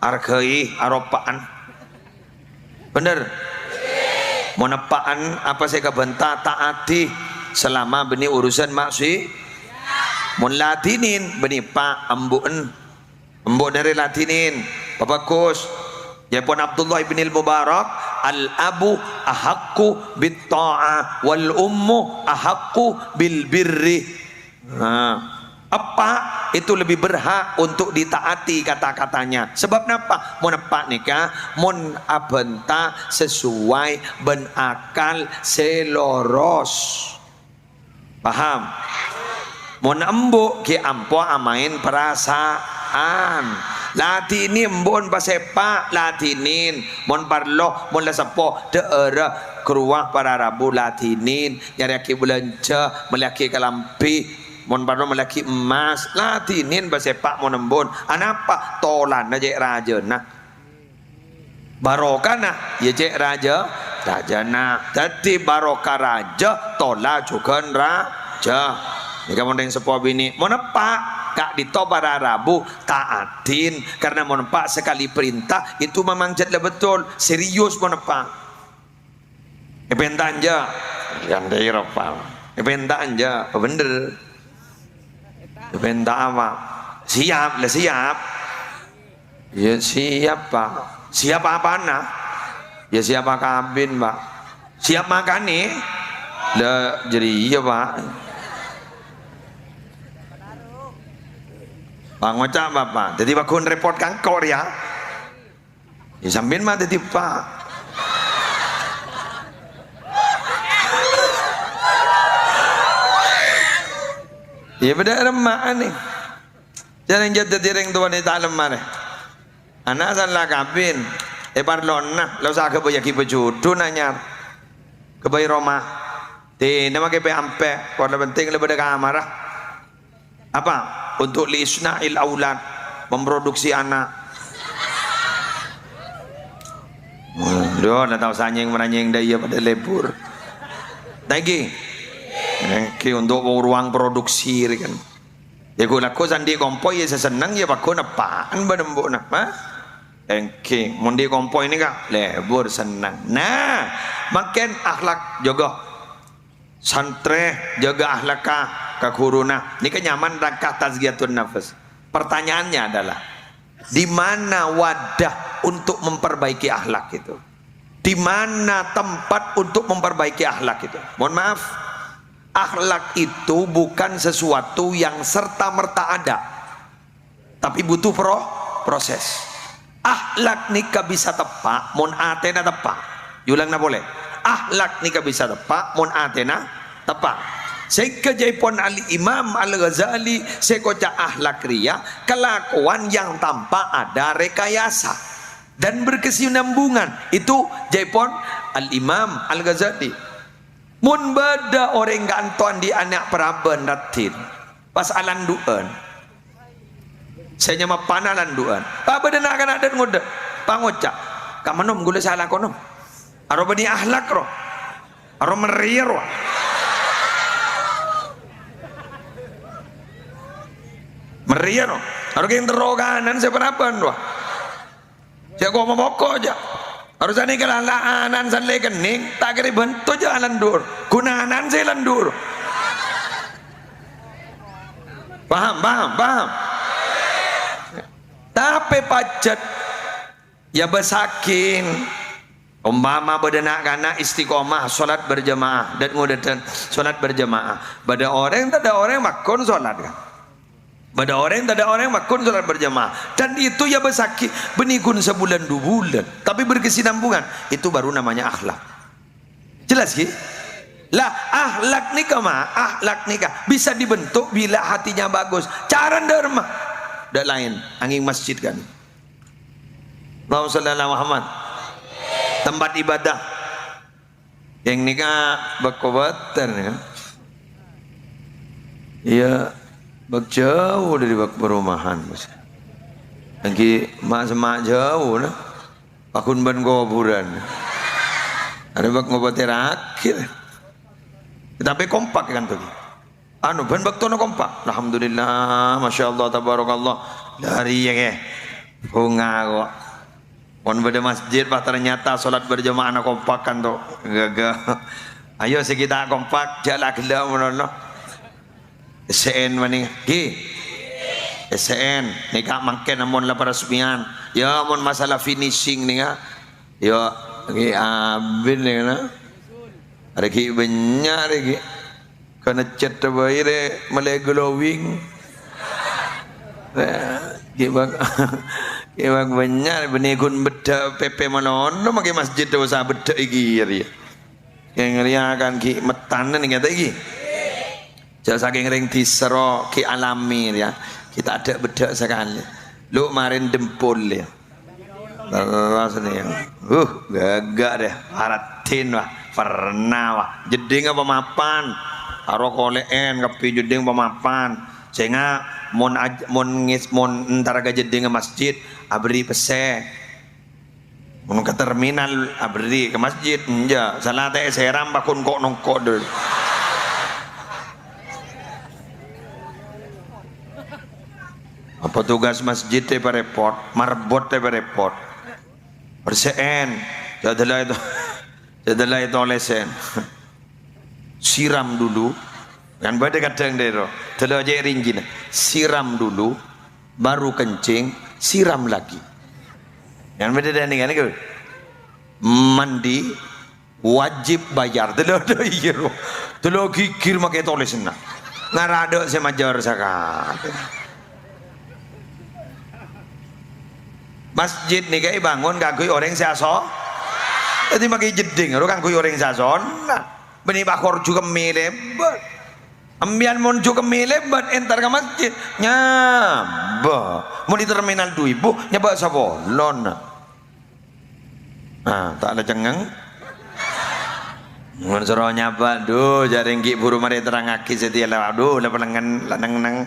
Arghâi, aropa'an. Bhender? Mon eppa'an, apa sè èkabhânta, ta'adhi salama bânnè urusan maksi-, mon ladhinin, bânnè eppa' embu'en. Embu' dhâri ladhinin, pabhâghus. Ca'èpon Abdullah ibnil Mubarak, "Al-abu ahaqqu bit-tha'ah, wal-ummu ahaqqu bil-birri." Nah, eppa' itu lebih berhak untuk ditaati kata-katanya. Sebab napa? Mon eppa' nèka, mon abhânta sesuai bân akal sè loros. Paham? Mon embu' ghi' ampo amaèn parasaan. Ladhinin embu'en pas eppa', ladhinin. Mon parlo, mon la seppo, dhâ'ârâ ka rowa para rabu ladhinin. Nyarèyaghi bâlânjhâ, mellèyaghi kalambhi, mon parlo mellèyaghi emmas, ladhinin bâ' sè pa' mon embu'en. Anapa? Tolana cè' rajâna. Barokana, iyâ cè' rajâ-, rajâna. Dhâddhi baroka rajâ, tola jhughân rajâ. Nèka mon rèng seppo binè', mon eppa', ka'dinto para rabu, ta'adhin. Karena mon eppa' sakalè parènta, itu memang jhât la bettol, serius mon eppa'. Èpènta enjâ'? Ghântè' ropa. Èpènta enjâ'? Bhender. Èpènta apa? Siap, la siap. Ya siap, Pak. Siap apana? Ya siap akabin, Pak. Siap makanè? La jârèya, Pak. Pangoca' Bapak. Dhâddhi pagghun repot ka engko' rèya. Ya, sampèyan ma' dhâddhi eppa'. Ya, padâ remma'an, nè. Jhârâng jhât dhâddhi rèng towa nè ta' lemma, nè. Ana' sala kabin, èparlona, la osa aghâbâyyaghi pajudhu anyar. Ghâbây roma. Dinah makè pè-ampè, pokona penting la bâdâ kamarra. Apa? Untuk li isna'il aulad, memproduksi anak. Waduh, la tao sanyèng-maranyèng dâ' iyâ padâ lebur. Thank you. Thank you untuk ruang produksi, rè kan. Ya, ghu-, lagghu' sè andi' kompoy, ya, sè senneng, ya, pagghun eppa'en bân embu'na, ha? Thank you. Mon andi' kompoy nèka, lebur, senneng. Nah, mangkèn akhlak, jâgâ. Santrè jâgâ akhlakka ka ghuruna. Nèka nyamana rangka tazkiyatun nafs. Pertanyaannya adalah, di mana wadah untuk memperbaiki akhlak itu? Di mana tempat untuk memperbaiki akhlak itu? Mohon maaf, akhlak itu bukan sesuatu yang serta-merta ada. Tapè butuh pro-, proses. Akhlak nèka bisa teppa' mon atèna teppa'. Èolangana polè. Akhlak nèka bisa teppa' mon atèna teppa'. Sèngghâ ca'èpon Al-Imam Al-Ghazali sè èkoca' akhlak rèya kelakuan yang tanpa ada rekayasa dan berkesinambungan. Itu ca'èpon Al-Imam Al-Ghazali. Mon bâdâ orèng ka'anto andi' ana' paraban raddhin, pas alandu'ân, sè nyamana alandu'ân, pas bâdâ na'-kana' dâ' ngodâ, pangoca', "Ka'mma, Nom, ghulâ sè alako, Nom? Aro bânnè akhlak, ro? Aro merriyâ, ro? Merriyâ, ro? Aro kèng terro kanan sè paraban, ro?" Jhâ' koma poko', jhâ'. Harusnya nèka la-, la anan san lè kennèng, ta' kèra bhânto jhâ' alandu'. Ghun anan sè landu'. Paham, paham, paham? Tapè pajhât, yâ, bâsaghin. Ompama bâdâ na'-kana' istiqomah sholat berjamaah, dâ' ngodâ sholat berjamaah. Bâdâ orèng, tadâ' orèng makkon sholat, kan? Bâdâ orèng, tadâ' orèng makkon sholat berjamaah. Dan itu yâ bâsaghi, bânnè ghun sabulân du bulân. Tapè berkesinambungan, itu baru namanya akhlak. Jelas, ghi? Lah, akhlak nèka, ma, akhlak nèka bisa dibentuk bila hatinya bagus. Carana dâ' remma? Dâ' laèn, angèng masjid, kan. Allahumma shalli ala Muhammad. Tempat ibadah. Yang nèka bâk-kobâtèr nèka. Iyâ, bâk jhâu dâri bâk perumahan, Bos. Èngghi ma'-, sè ma' jhâu, nah. Paghun bân kobhurân. Arè bâk-ngobâtèrraghi. Tapè kompak kan tuh. Anu, bân bâktona kompak. Alhamdulillah, masya Allah, tabarakallah. Lari ya, ke. Bunga kok. Mon bâdâ masjid, pas ternyata sholat berjamaahna kompak kan, to. Gaga. Ayo, sè ghi' ta' kompak, jhâ' la ghellâ' molono. Essè'èn manèng, ghi. Essè'èn. Nèka mangkèn mon la peresmian. Ya, mon masalah finishing nèka. Ya, ghi abin nèka, na. Arè ghi' bânnya' arè ghi'. Kana cet bhâi rè mèlè glowing. Rè, ghi' bâk-, ghi' bâk bânnya' rè bânnè ghun beddhâ' pèpè malono makè masjid dosa beddhâ' iki rèya. Kèng rèya kan ghi' mettanan ngètè iki. Jhâ' sakèng rèng dhisa ro ghi' alami rèya. Ghi' ta' adâ' beddhâ' sakalè. Lo' marèn dempol rèya. Terros nèka, huh, gaga dâ, araddhin, wah, perna, wah, jeddhingnga pamapan, aro kolè'èn kabbhi jeddhing pamapan, sènga' mon aj-, mon ngis-, mon entar ka jeddhingnga masjid, aberri' pèssè, mon ka terminal, aberri' ka masjid, enjâ', salate'è sèram paghun ko'-nongko' dâ. Apa tugas masjid tè parèpot, marbot tè parèpot. Bersè'èn, jhâ' dâlâ èto-, jhâ' dâlâ ètolèsèn. Siram dulu. Kan bâdâ kadhâng dâri ro. Dâlâ cè' ringgina. Siram dulu, baru kencing, siram lagi. Kan bâdâ dâ' nèka nèka. Mandi, wajib bayar. Dâlâ, dâlâ, iyâ, ro. Dâlâ ghighir makè tolèsanna. Ngara adâ' sè majâr sakalè. Masjid nèka èbângon kaangghuy orèng sè aso-, dhâddhi makè jeddhing, ro, kaangghuy orèng sè asonnat. Bânnè pakor jhukemmè lèbât. Empèyan mon jhukemmè lèbât, entar ka masjid. Nyabâ. Mon è terminal du èbu, nyabâ sapolona. Ah, ta' la cengngeng. Mon soro nyabâ, du, jhâ' rèng ghi' buru marè terrangaghi satèya la, du, la pelengngen, la neng-neng.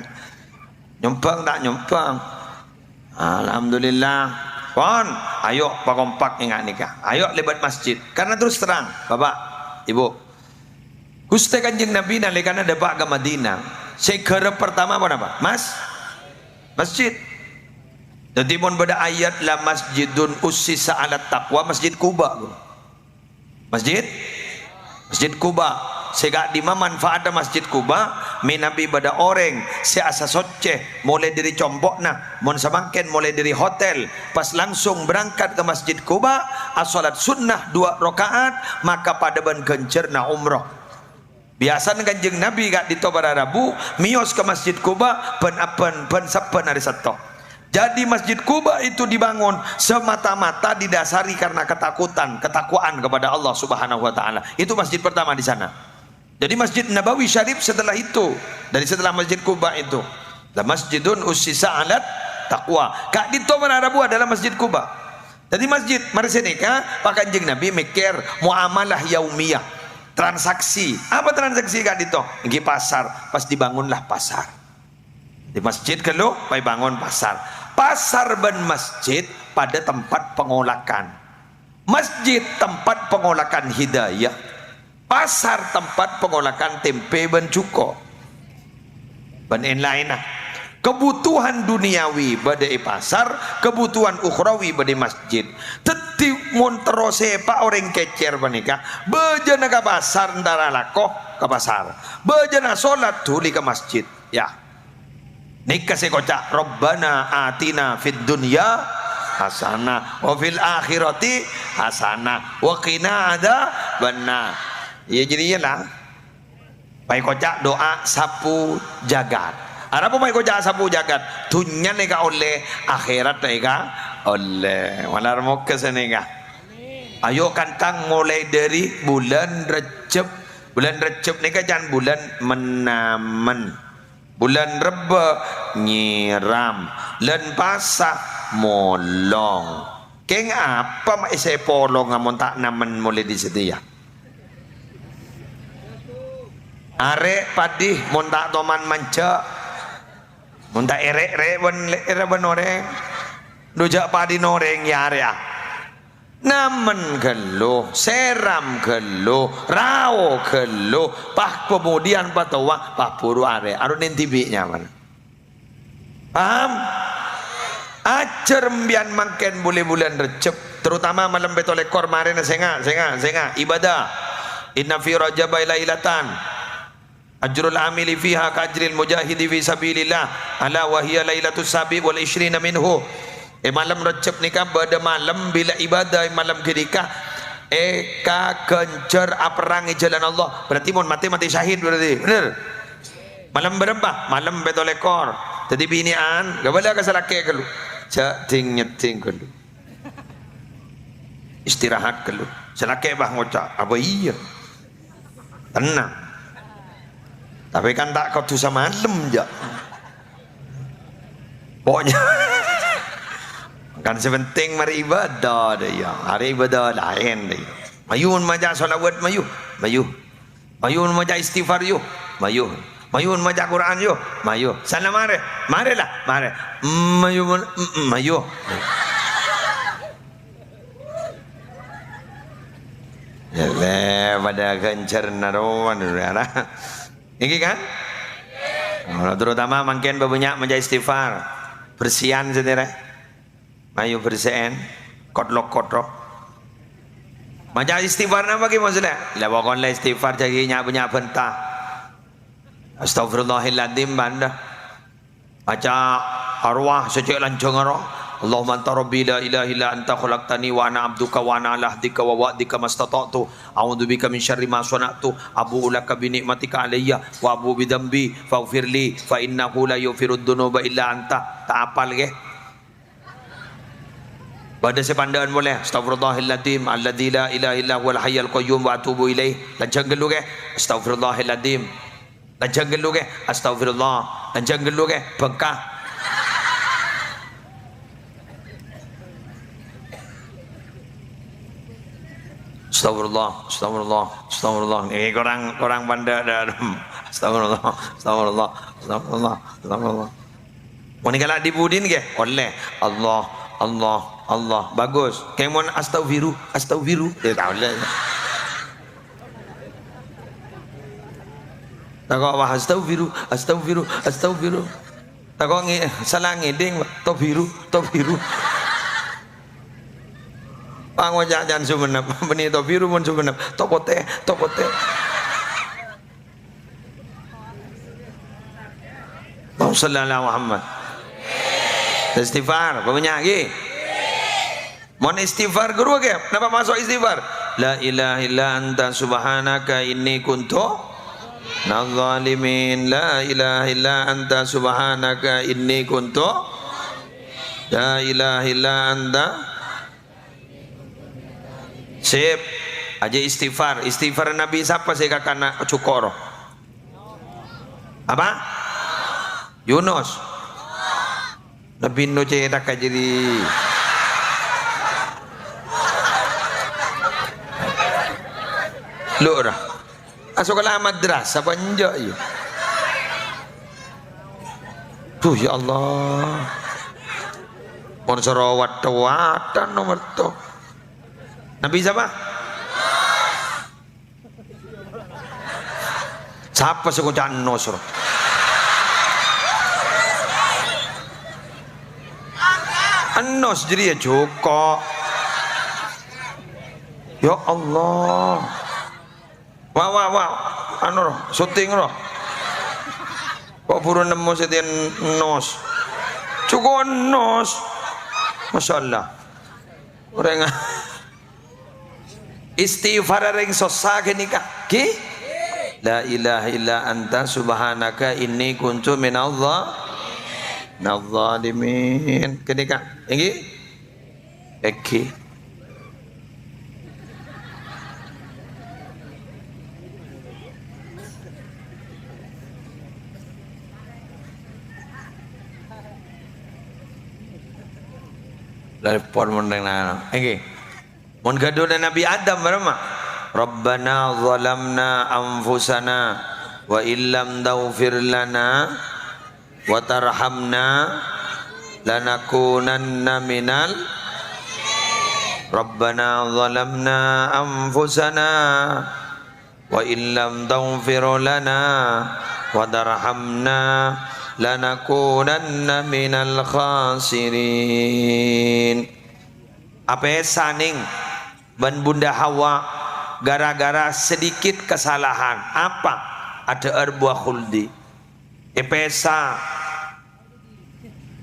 Nyombhâng ta' nyombhâng? Alhamdulillah. Pon, ayo pakompak enga' nèka. Ayo lèbât masjid. Karena terus terang, Bapak, Ibu, Ghustè Kanjeng Nabi nalèkana dâpa' ka Madinah, sè ègârâp partama ponapa? Mas-, masjid. Dhâddhi, mon bâdâ ayat, "La masjidun ussisa 'alat taqwa", Masjid Quba, ghu. Masjid? Masjid Quba. Sè ka'dimma manfaatta Masjid Quba, mènabi bâdâ orèng sè asasoccè molaè dâri compo'na, mon samangkèn molaè dâri hotel, pas langsung berangkat ka Masjid Quba, asholat sunnah duwâ' raka'at, maka padâ bân ghânjhârna umroh. Biyasana Kanjeng Nabi ka'dinto para rabu mèyos ka Masjid Quba bân-abbân bân sabbhân arè Satto. Jadi, Masjid Quba itu dibangun semata-mata didasari karena ketakutan, ketakwaan kepada Allah Subhanahu wa Ta'ala. Itu masjid pertama di sana. Jadi, Masjid Nabawi Syarif setelah itu, dari setelah Masjid Quba itu, la masjidun ussisa alat taqwa. Ka'dinto mara rabu adalah Masjid Quba. Jadi, masjid, marè sanèka, Pak Kanjeng Nabi mèkkèr muamalah yaumiyah, transaksi. Apa transaksi ka'dinto? Èngghi pasar, pas dibangunlah pasar. Di masjid ghâllu, pas èbângon pasar. Pasar bân masjid padâ tempat pangolakan. Masjid tempat pangolakan hidayah. Pasar tempat pangolakan tempe bân jhuko. Bân èn-laènna. Kebutuhan duniawi bâdâ è pasar, kebutuhan ukhrawi bâdâ è masjid. Dhâddhi, mon terro sèpa' orèng kècèr panèka, bâjâna ka pasar, èntara lako ka pasar. Bâjâna solat, dhuli ka masjid. Ya. Nèka sè èkoca', "Rabbana atina fid dunya hasanah, wa fil akhirati hasanah, wa qina adzabannar." Iyâ, jârèya la. Pas èkoca' doa sapu jagat. Arapa pas èkoca' sapu jagat? Dhunnya nèka ollè, akhèrat nèka ollè. Malar moghâ sanèka. Ayo kantang molaè dâri bulân Rejjeb. Bulân Rejjeb nèka can bulân men-namen. Bulân Rebbâ nyèram, lân Pasa molong. Kèng apa ma' sè èpolonga mon ta' namen molaè dâri satèya? Arè' padhi mon ta' toman manja', mon ta' èrè'-rè' bân lè'-, èrè' bân orèng. Dhu jhâ' padhina orèng iyâ arè'a. Namen ghâllu, sèram ghâllu, rao ghâllu, pas pamodiyân patowa, pas buru arè', arowa nèng dhibi' nyamana. Paham? Ajhâr embiyân mangkèn bulâ-bulân Rejjeb, terutama malem pètto lèkor marèna, sènga', sènga', sènga', ibadah. Inna fi Rajaba lailatan. Ajrul amili fiha ka ajril mujahidi fi sabilillah, ala wa hiya lailatus sabi wal isyrina minhu. È malem Rejjeb nèka bâdâ malem bilâ ibadah, è malem ghânèka èkaghânjhâr aperrang è jhâlân Allah. Berarti mon matè, matè syahid berarti. Bener? Malem bârâmpa? Malem pètto lèkor. Dhâddhi binè'an, ghâbâlâ ka sè lakè' ghâllu. Jhâ' dhing-nyeddhing ghâllu. Istirahat ghâllu. Sè lakè' bâ ngoca', "Apa iyâ?" Tenang. Tapè kan ta' kodhu samalem, jhâ'. Pokoknya, kan sè penting marè ibadah, dâ' iyâ. Arè ibadah laèn, dâ' iyâ. Mayu maca shalawat, mayu. Mayu. Mayu maca istighfar, yu. Mayu. Mayu maca Quran, yu. Mayu. Sana marè. Marè la, marè. Mayu, mayu. Lè, padâ ghânjhârânna rowa, Saudara. Èngghi kan? Nah, terutama mangkèn bânnya' maca istighfar. Bersihan satèya. Mayu bersè'èn. Kotlok-kotlok. Maca istighfar napa ghi maksudnya? Lah pokokna istighfar jâgâ nya'-bânnya' bânta. Astagfirullahaladzim bânta. Maca arwah sè cè' lanjhângnga ro. Allahumma anta rabbi la ilaha illa anta khalaqtani wa ana abduka wa ana ala ahdika wa wa'dika mastata'tu. A'udzubika min syarri ma shana'tu. Abu'u laka bi ni'matika alayya wa abu'u bi dzambi faghfirli fa innahu la yaghfirudz dzunuba illa anta. Ta' apal, ghi? Bâdâ sè pandâ'ân polè, "Astagfirullahaladzim, alladzi la ilaha illa huwal hayyul qayyum wa atubu ilaih." Lanjhâng ghâllu, ghi. "Astagfirullahaladzim." Lanjhâng ghâllu, ghi. "Astagfirullah." Lanjhâng ghâllu, ghi. Bengkah. "Astagfirullah, astagfirullah, astagfirullah." Ini kurang, kurang pandâ', dâ'. "Astagfirullah, astagfirullah, astagfirullah, astagfirullah." Mon èkala' dhi-budhina, ghi? Ollè. Allah, Allah, Allah. Bagus. Kèng mon astaghfiru, astaghfiru. Yâ, ta' ollè. Tako', wah, astaghfiru, astaghfiru, astaghfiru. Tako' ngè-, sala ngèdhing, wah, tobiru, tobiru. Pangoca' can Sumenep, bânnè tobiru mon Sumenep. Topotè, topotè. Allahumma shalli ala Muhammad. Istighfar, bânnya', ghi. Mon istighfar, ghuru, ghi. Napa maksud istighfar? La ilaha illa anta subhanaka inni kuntu minadh dhalimin. La ilaha illa anta subhanaka inni kuntu La ilaha illa anta. Sip. Aja istighfar. Istighfar Nabi sapa sè kakana jhuko' ro? Apa? Yunus. Nabi Nuh cètak ka jârèya. Lu ora. Asokola madrasah apa enjâ' ya? Duh, ya Allah. Mon soro wat-, watan nomer to. Nabi sapa? Sapa sè ngoca' Ennos, ro? Ennos jârèya jhuko'. Ya Allah. Wa, wa, wa. Anu, ro, syuting, ro. Kok buru nemmo sè dhiyâ Ennos? Jhuko' Ennos. Masya Allah. Orèng istighfar orèng sossa ghânèka. Ghi? La ilaha illa anta subhanaka inni kuntu minadh-, minadh-dhalimin. Ghânèka. Èngghi? Èngghi. Telepon mon neng nana. Èngghi. Mon ghâdhuwânna Nabi Adam, bârâmma? "Rabbana zalamna anfusana wa illam taghfir lana wa tarhamna lanakunanna minal." "Rabbana zalamna anfusana wa illam taghfir lana wa tarhamna lanakunanna minal khasirin." Apèsa nèng bân Bunda Hawa gara-gara sedikit kesalahan. Apa? Adhâ'âr buah khuldi. Èpèsa.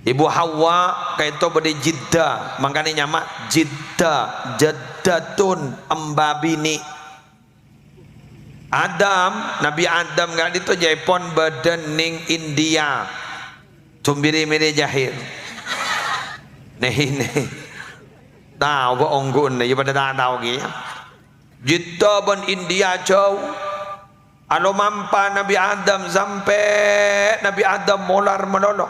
Ibu Hawa ka'dinto bâdâ è Jeddah, mangkana nyama Jeddah, Jaddatun, emba binè'. Adam, Nabi Adam ka'dinto jâèpon bâdâ nèng India. Sumbiri-miri jahil. Nèh, nèh. Tao bâ' ongghuwânna, ya padâ ta' tao kèya. Jeddah bân India jhâu. Alomampa Nabi Adam sampè' Nabi Adam molar malolo.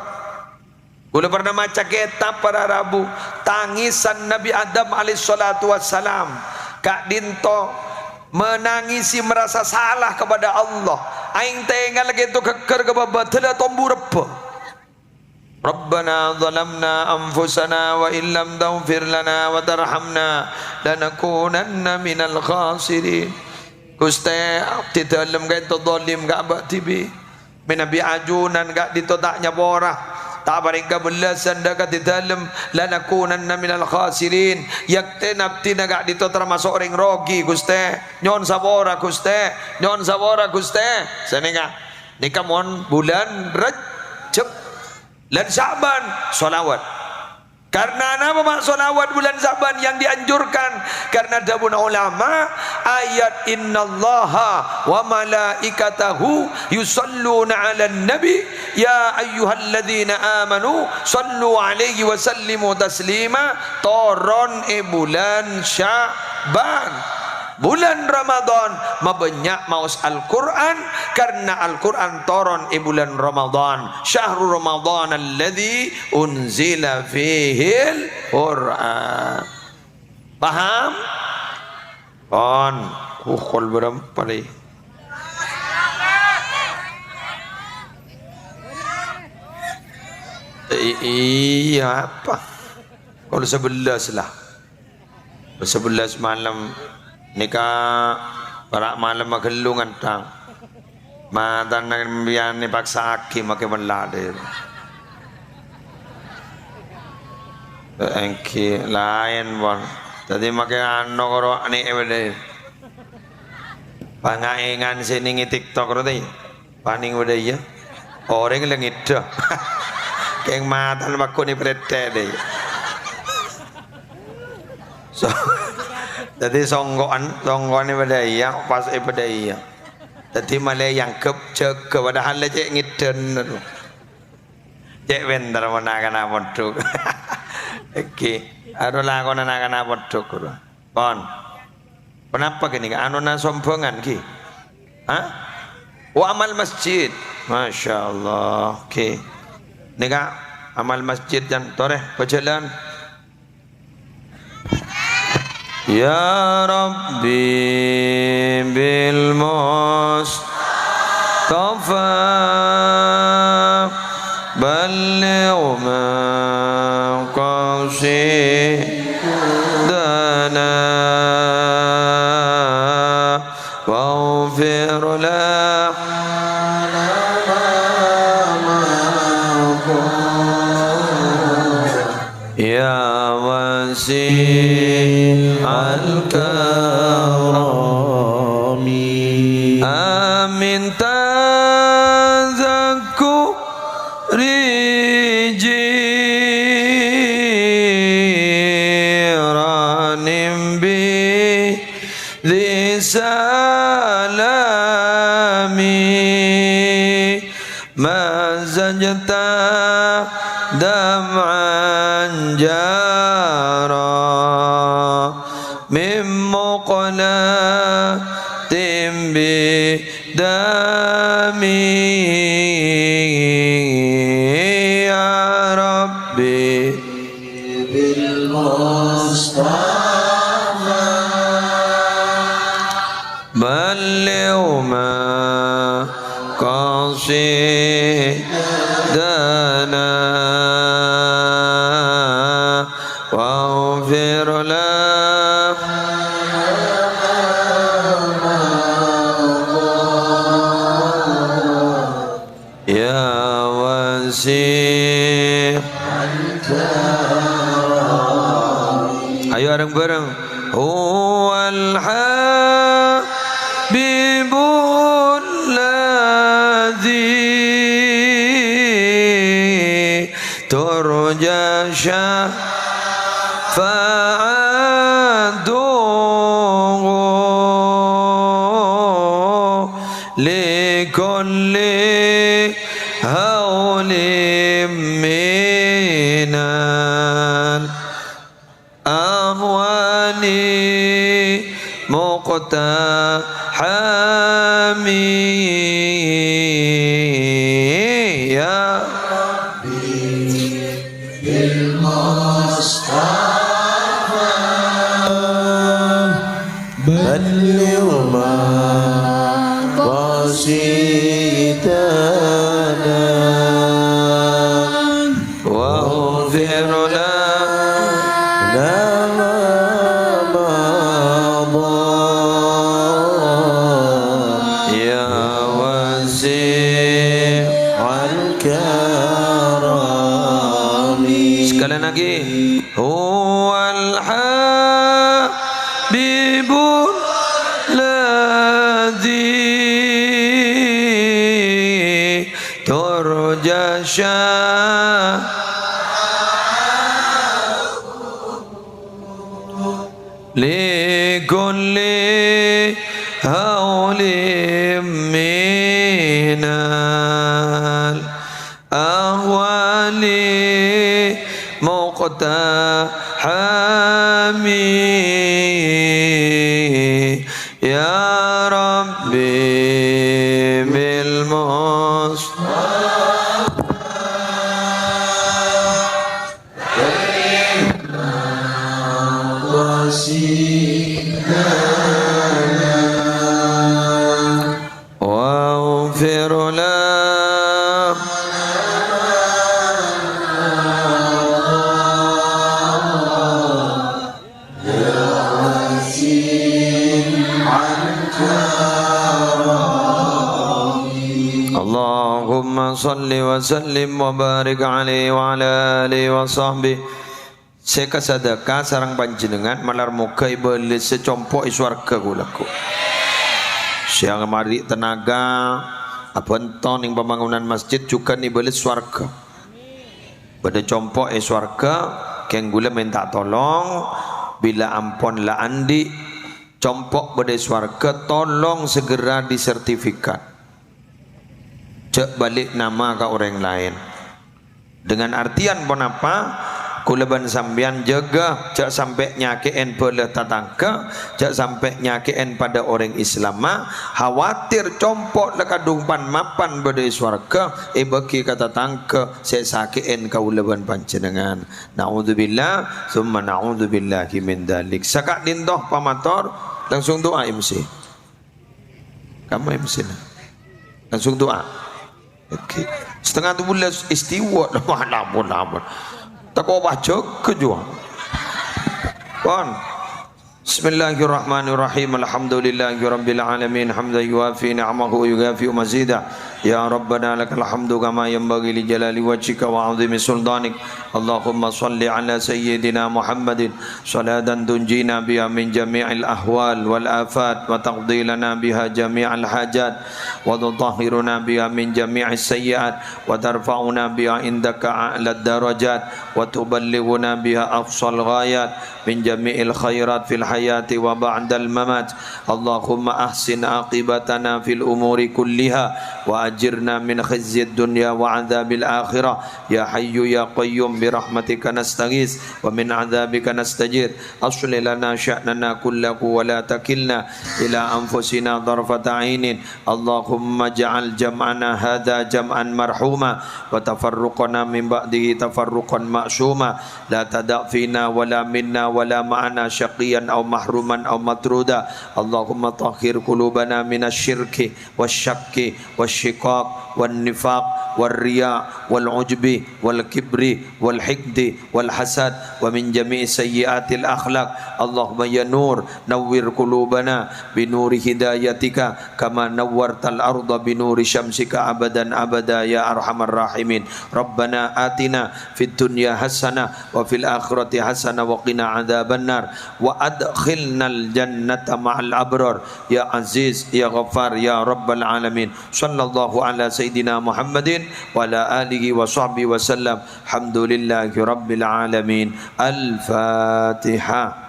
Kaulâ pernah maca kètab para rabu, tangèsan Nabi Adam alaihis salatu wassalam. Ka'dinto menangisi merasa salah kepada Allah. Aèng tèngal ghâto ghâgghâr ka bâbâ, dâlâ tombu rebbhâ. "Rabbana zalamna anfusana wa illam taghfir lana wa tarhamna lanakunanna minal khasirin." Ghustè, abdhi dhâlem ka'dinto dholim ka abâ' dhibi'. Mènabi ajunan ka'dinto ta' nyapora, ta' parèng kabellasân dâ' ka abdhi dhâlem, lanakunanna minal khasirin. Yaktèn abdhina ka'dinto tamaso' orèng rogi, Ghustè. Nyo'on sapora, Ghustè. Nyo'on sapora, Ghustè. Sanèka. Nèka mon bulân Rejjeb. Lan Sya'ban, sholawat. Karena napa, Pak, sholawat bulan Sya'ban yang dianjurkan? Karena dhâbuna ulama, ayat, "Innallaha wa malaikatahu yusalluna 'alan nabi, ya ayyuhalladzina amanu sallu 'alaihi wa sallimu taslima," toron è bulan Sya'ban. Bulan Ramadan mabânnya' maos Al-Qur'an, karna Al-Qur'an toron è bulan Ramadan. Syahru Ramadan alladzi unzila fihil Qur'an. Paham? Pon. Uh, kol berempat nih. I-, iya, apa? Kol sebelas lah. Sebelas malem. Nèka para' malem ghâllu ngènthang. Matana sampèyan èpaksa'aghi makè mellè dhâri. Èngghi, laèn, pon. Dhâddhi makè ano koro anè'è bâdâ. Pangaèngan sè nèng è TikTok ro, tè. Paning bâdâ iyâ. Orèng la ngèdhâ. Kèng matana pakon èpretthè', dè. So-, dhâddhi songko'an, songko'an bâdâ iyâ, pas è bâdâ iyâ. Dhâddhi malè èangghep jâgâ, padahal la cè' ngèdhâna, to. Cè' pènter mon na'-kana' mondhuk. Èngghi, aro lakona na'-kana' padhâ, ghuru. Pon. Ponapa ghânèka? Anona sombhângan, ghi? Hah? Oh, amal masjid. Masya Allah. Oke. Nèka amal masjid, can torè bhâjâlân. Ya Rabbi bil Mustafa balligh maqasidana waghfir lana ma mada. Ya wasi'al karami. Amin tazakkuri jiranim bi dhi salami. Mazajta dam'an jara min muqlatin bi dami. Ya Rabbi bil Mustafa balligh maqasidana waghfir lana ya wasi'al karami. Ayo reng-bareng. Huwal habibul ladzi turja syafa'atuhu li kulli haulim minal ahwali muqtahami. Ya Rabbi bil Mustafa balligh maqasidana waghfir lana ma mada ya wasi'al karami. Sekali lagi. Huwal habibul ladzi turja syafa'atuhu li kulli haulim minal ahwali muqtahami. Ya Rabbi bil Mustafa waghfir lana Allahumma shalli wa sallim wa barik alaihi wa ala alihi wa sahbihi. Sè kasadhâka sareng panjhennengngan malar moghâ èbâlessâ compo' è sowarghâ, ghu-lagghu. Sè amarè tenaga abhânto neng pambangunan masjid jhughân èbâles sowarghâ. Bâdâ compo' è sowarghâ, kèng ghulâ mènta tolong, bilâ ampon la andi' compo' bâdâ è sowarghâ, tolong segera disertifikat. Jhâ' bâli' nama ka orèng laèn. Dengan artian ponapa? Kaulâ bân sampèyan jâgâ, jhâ' sampè' nyakè'è bhâlâ tatangghâ, jhâ' sampè' nyakè'è padâ orèng Islamma, khawatir compo' la kadhung pan-mapan bâdâ è sowarghâ, èbâghi ka tatangghâ sè sakè'è kaulâ bân panjhennengngan. Na'udzubillah, tsumma na'udzubillahi min dzalik. Saka'dinto pamator, langsung du'a M C. Kamma M C-na. Langsung du'a. Oke. Setengah dua belas istiwa. Ampon, ampon, ampon. Tako' pajhâk jhuwa. Pon. Bismillahirrahmanirrahim. Alhamdulillahirabbil alamin. Hamdan yuwafi ni'amahu wa yukafi'u mazidah. Ya Rabbana lakal hamdu kama yanbaghi li jalali wajhika wa 'azimi sultanik. Allahumma shalli ala sayyidina Muhammadin salatan tunjina biha min jami'il ahwal wal afat wa taqdi lana biha jami'al hajat wa tutahhiruna biha min jami'is sayyi'at wa tarfa'una biha indaka a'lad darajat wa tuballighuna biha aqsal ghayat min jami'il khairat fil hayati wa ba'dal mamat. Allahumma ahsin aqibatana fil umuri kulliha wa ajirna min khizyid dunya wa adzabil akhirah. Ya Hayyu ya Qayyum bi rahmatika nastaghits wa min adzabika nastajir. Aslih lana sya'nana kullahu wa la takilna ila anfusina tarfata ainin. Allahumma ja'al jam'ana hadza jam'an marhuma wa tafarruqana min ba'dihi tafarruqan ma'suma. La tada' fina wa la minna wa la ma'ana syaqiyyan aw mahruman aw matruda. Allahumma tahhir qulubana minasy syirki wasyakki wasyiqaq wan nifaq war riya wal ujbi wal kibri wal hikdi wal hasad wa min jami'i sayyi'atil akhlaq. Allahumma ya Nur, nawwir qulubana bi nuri hidayatika kama nawwartal arda bi nuri syamsika abadan abada ya arhamar rahimin. Rabbana atina fid dunya hasanah wa fil akhirati hasanah wa qina adzabannar wa adkhilnal jannata ma'al abrar ya Aziz ya Ghaffar ya Rabbal alamin. Sallallahu ala sayyidina Muhammadin wa ala alihi wa sahbihi wa sallam. Alhamdulillahi rabbil alamin. Al-Fatihah.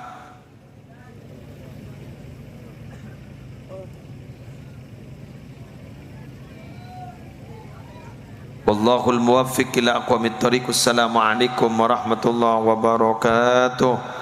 Wallahul muwaffiq ila aqwamit thariq. Wassalamualaikum warahmatullahi wabarakatuh.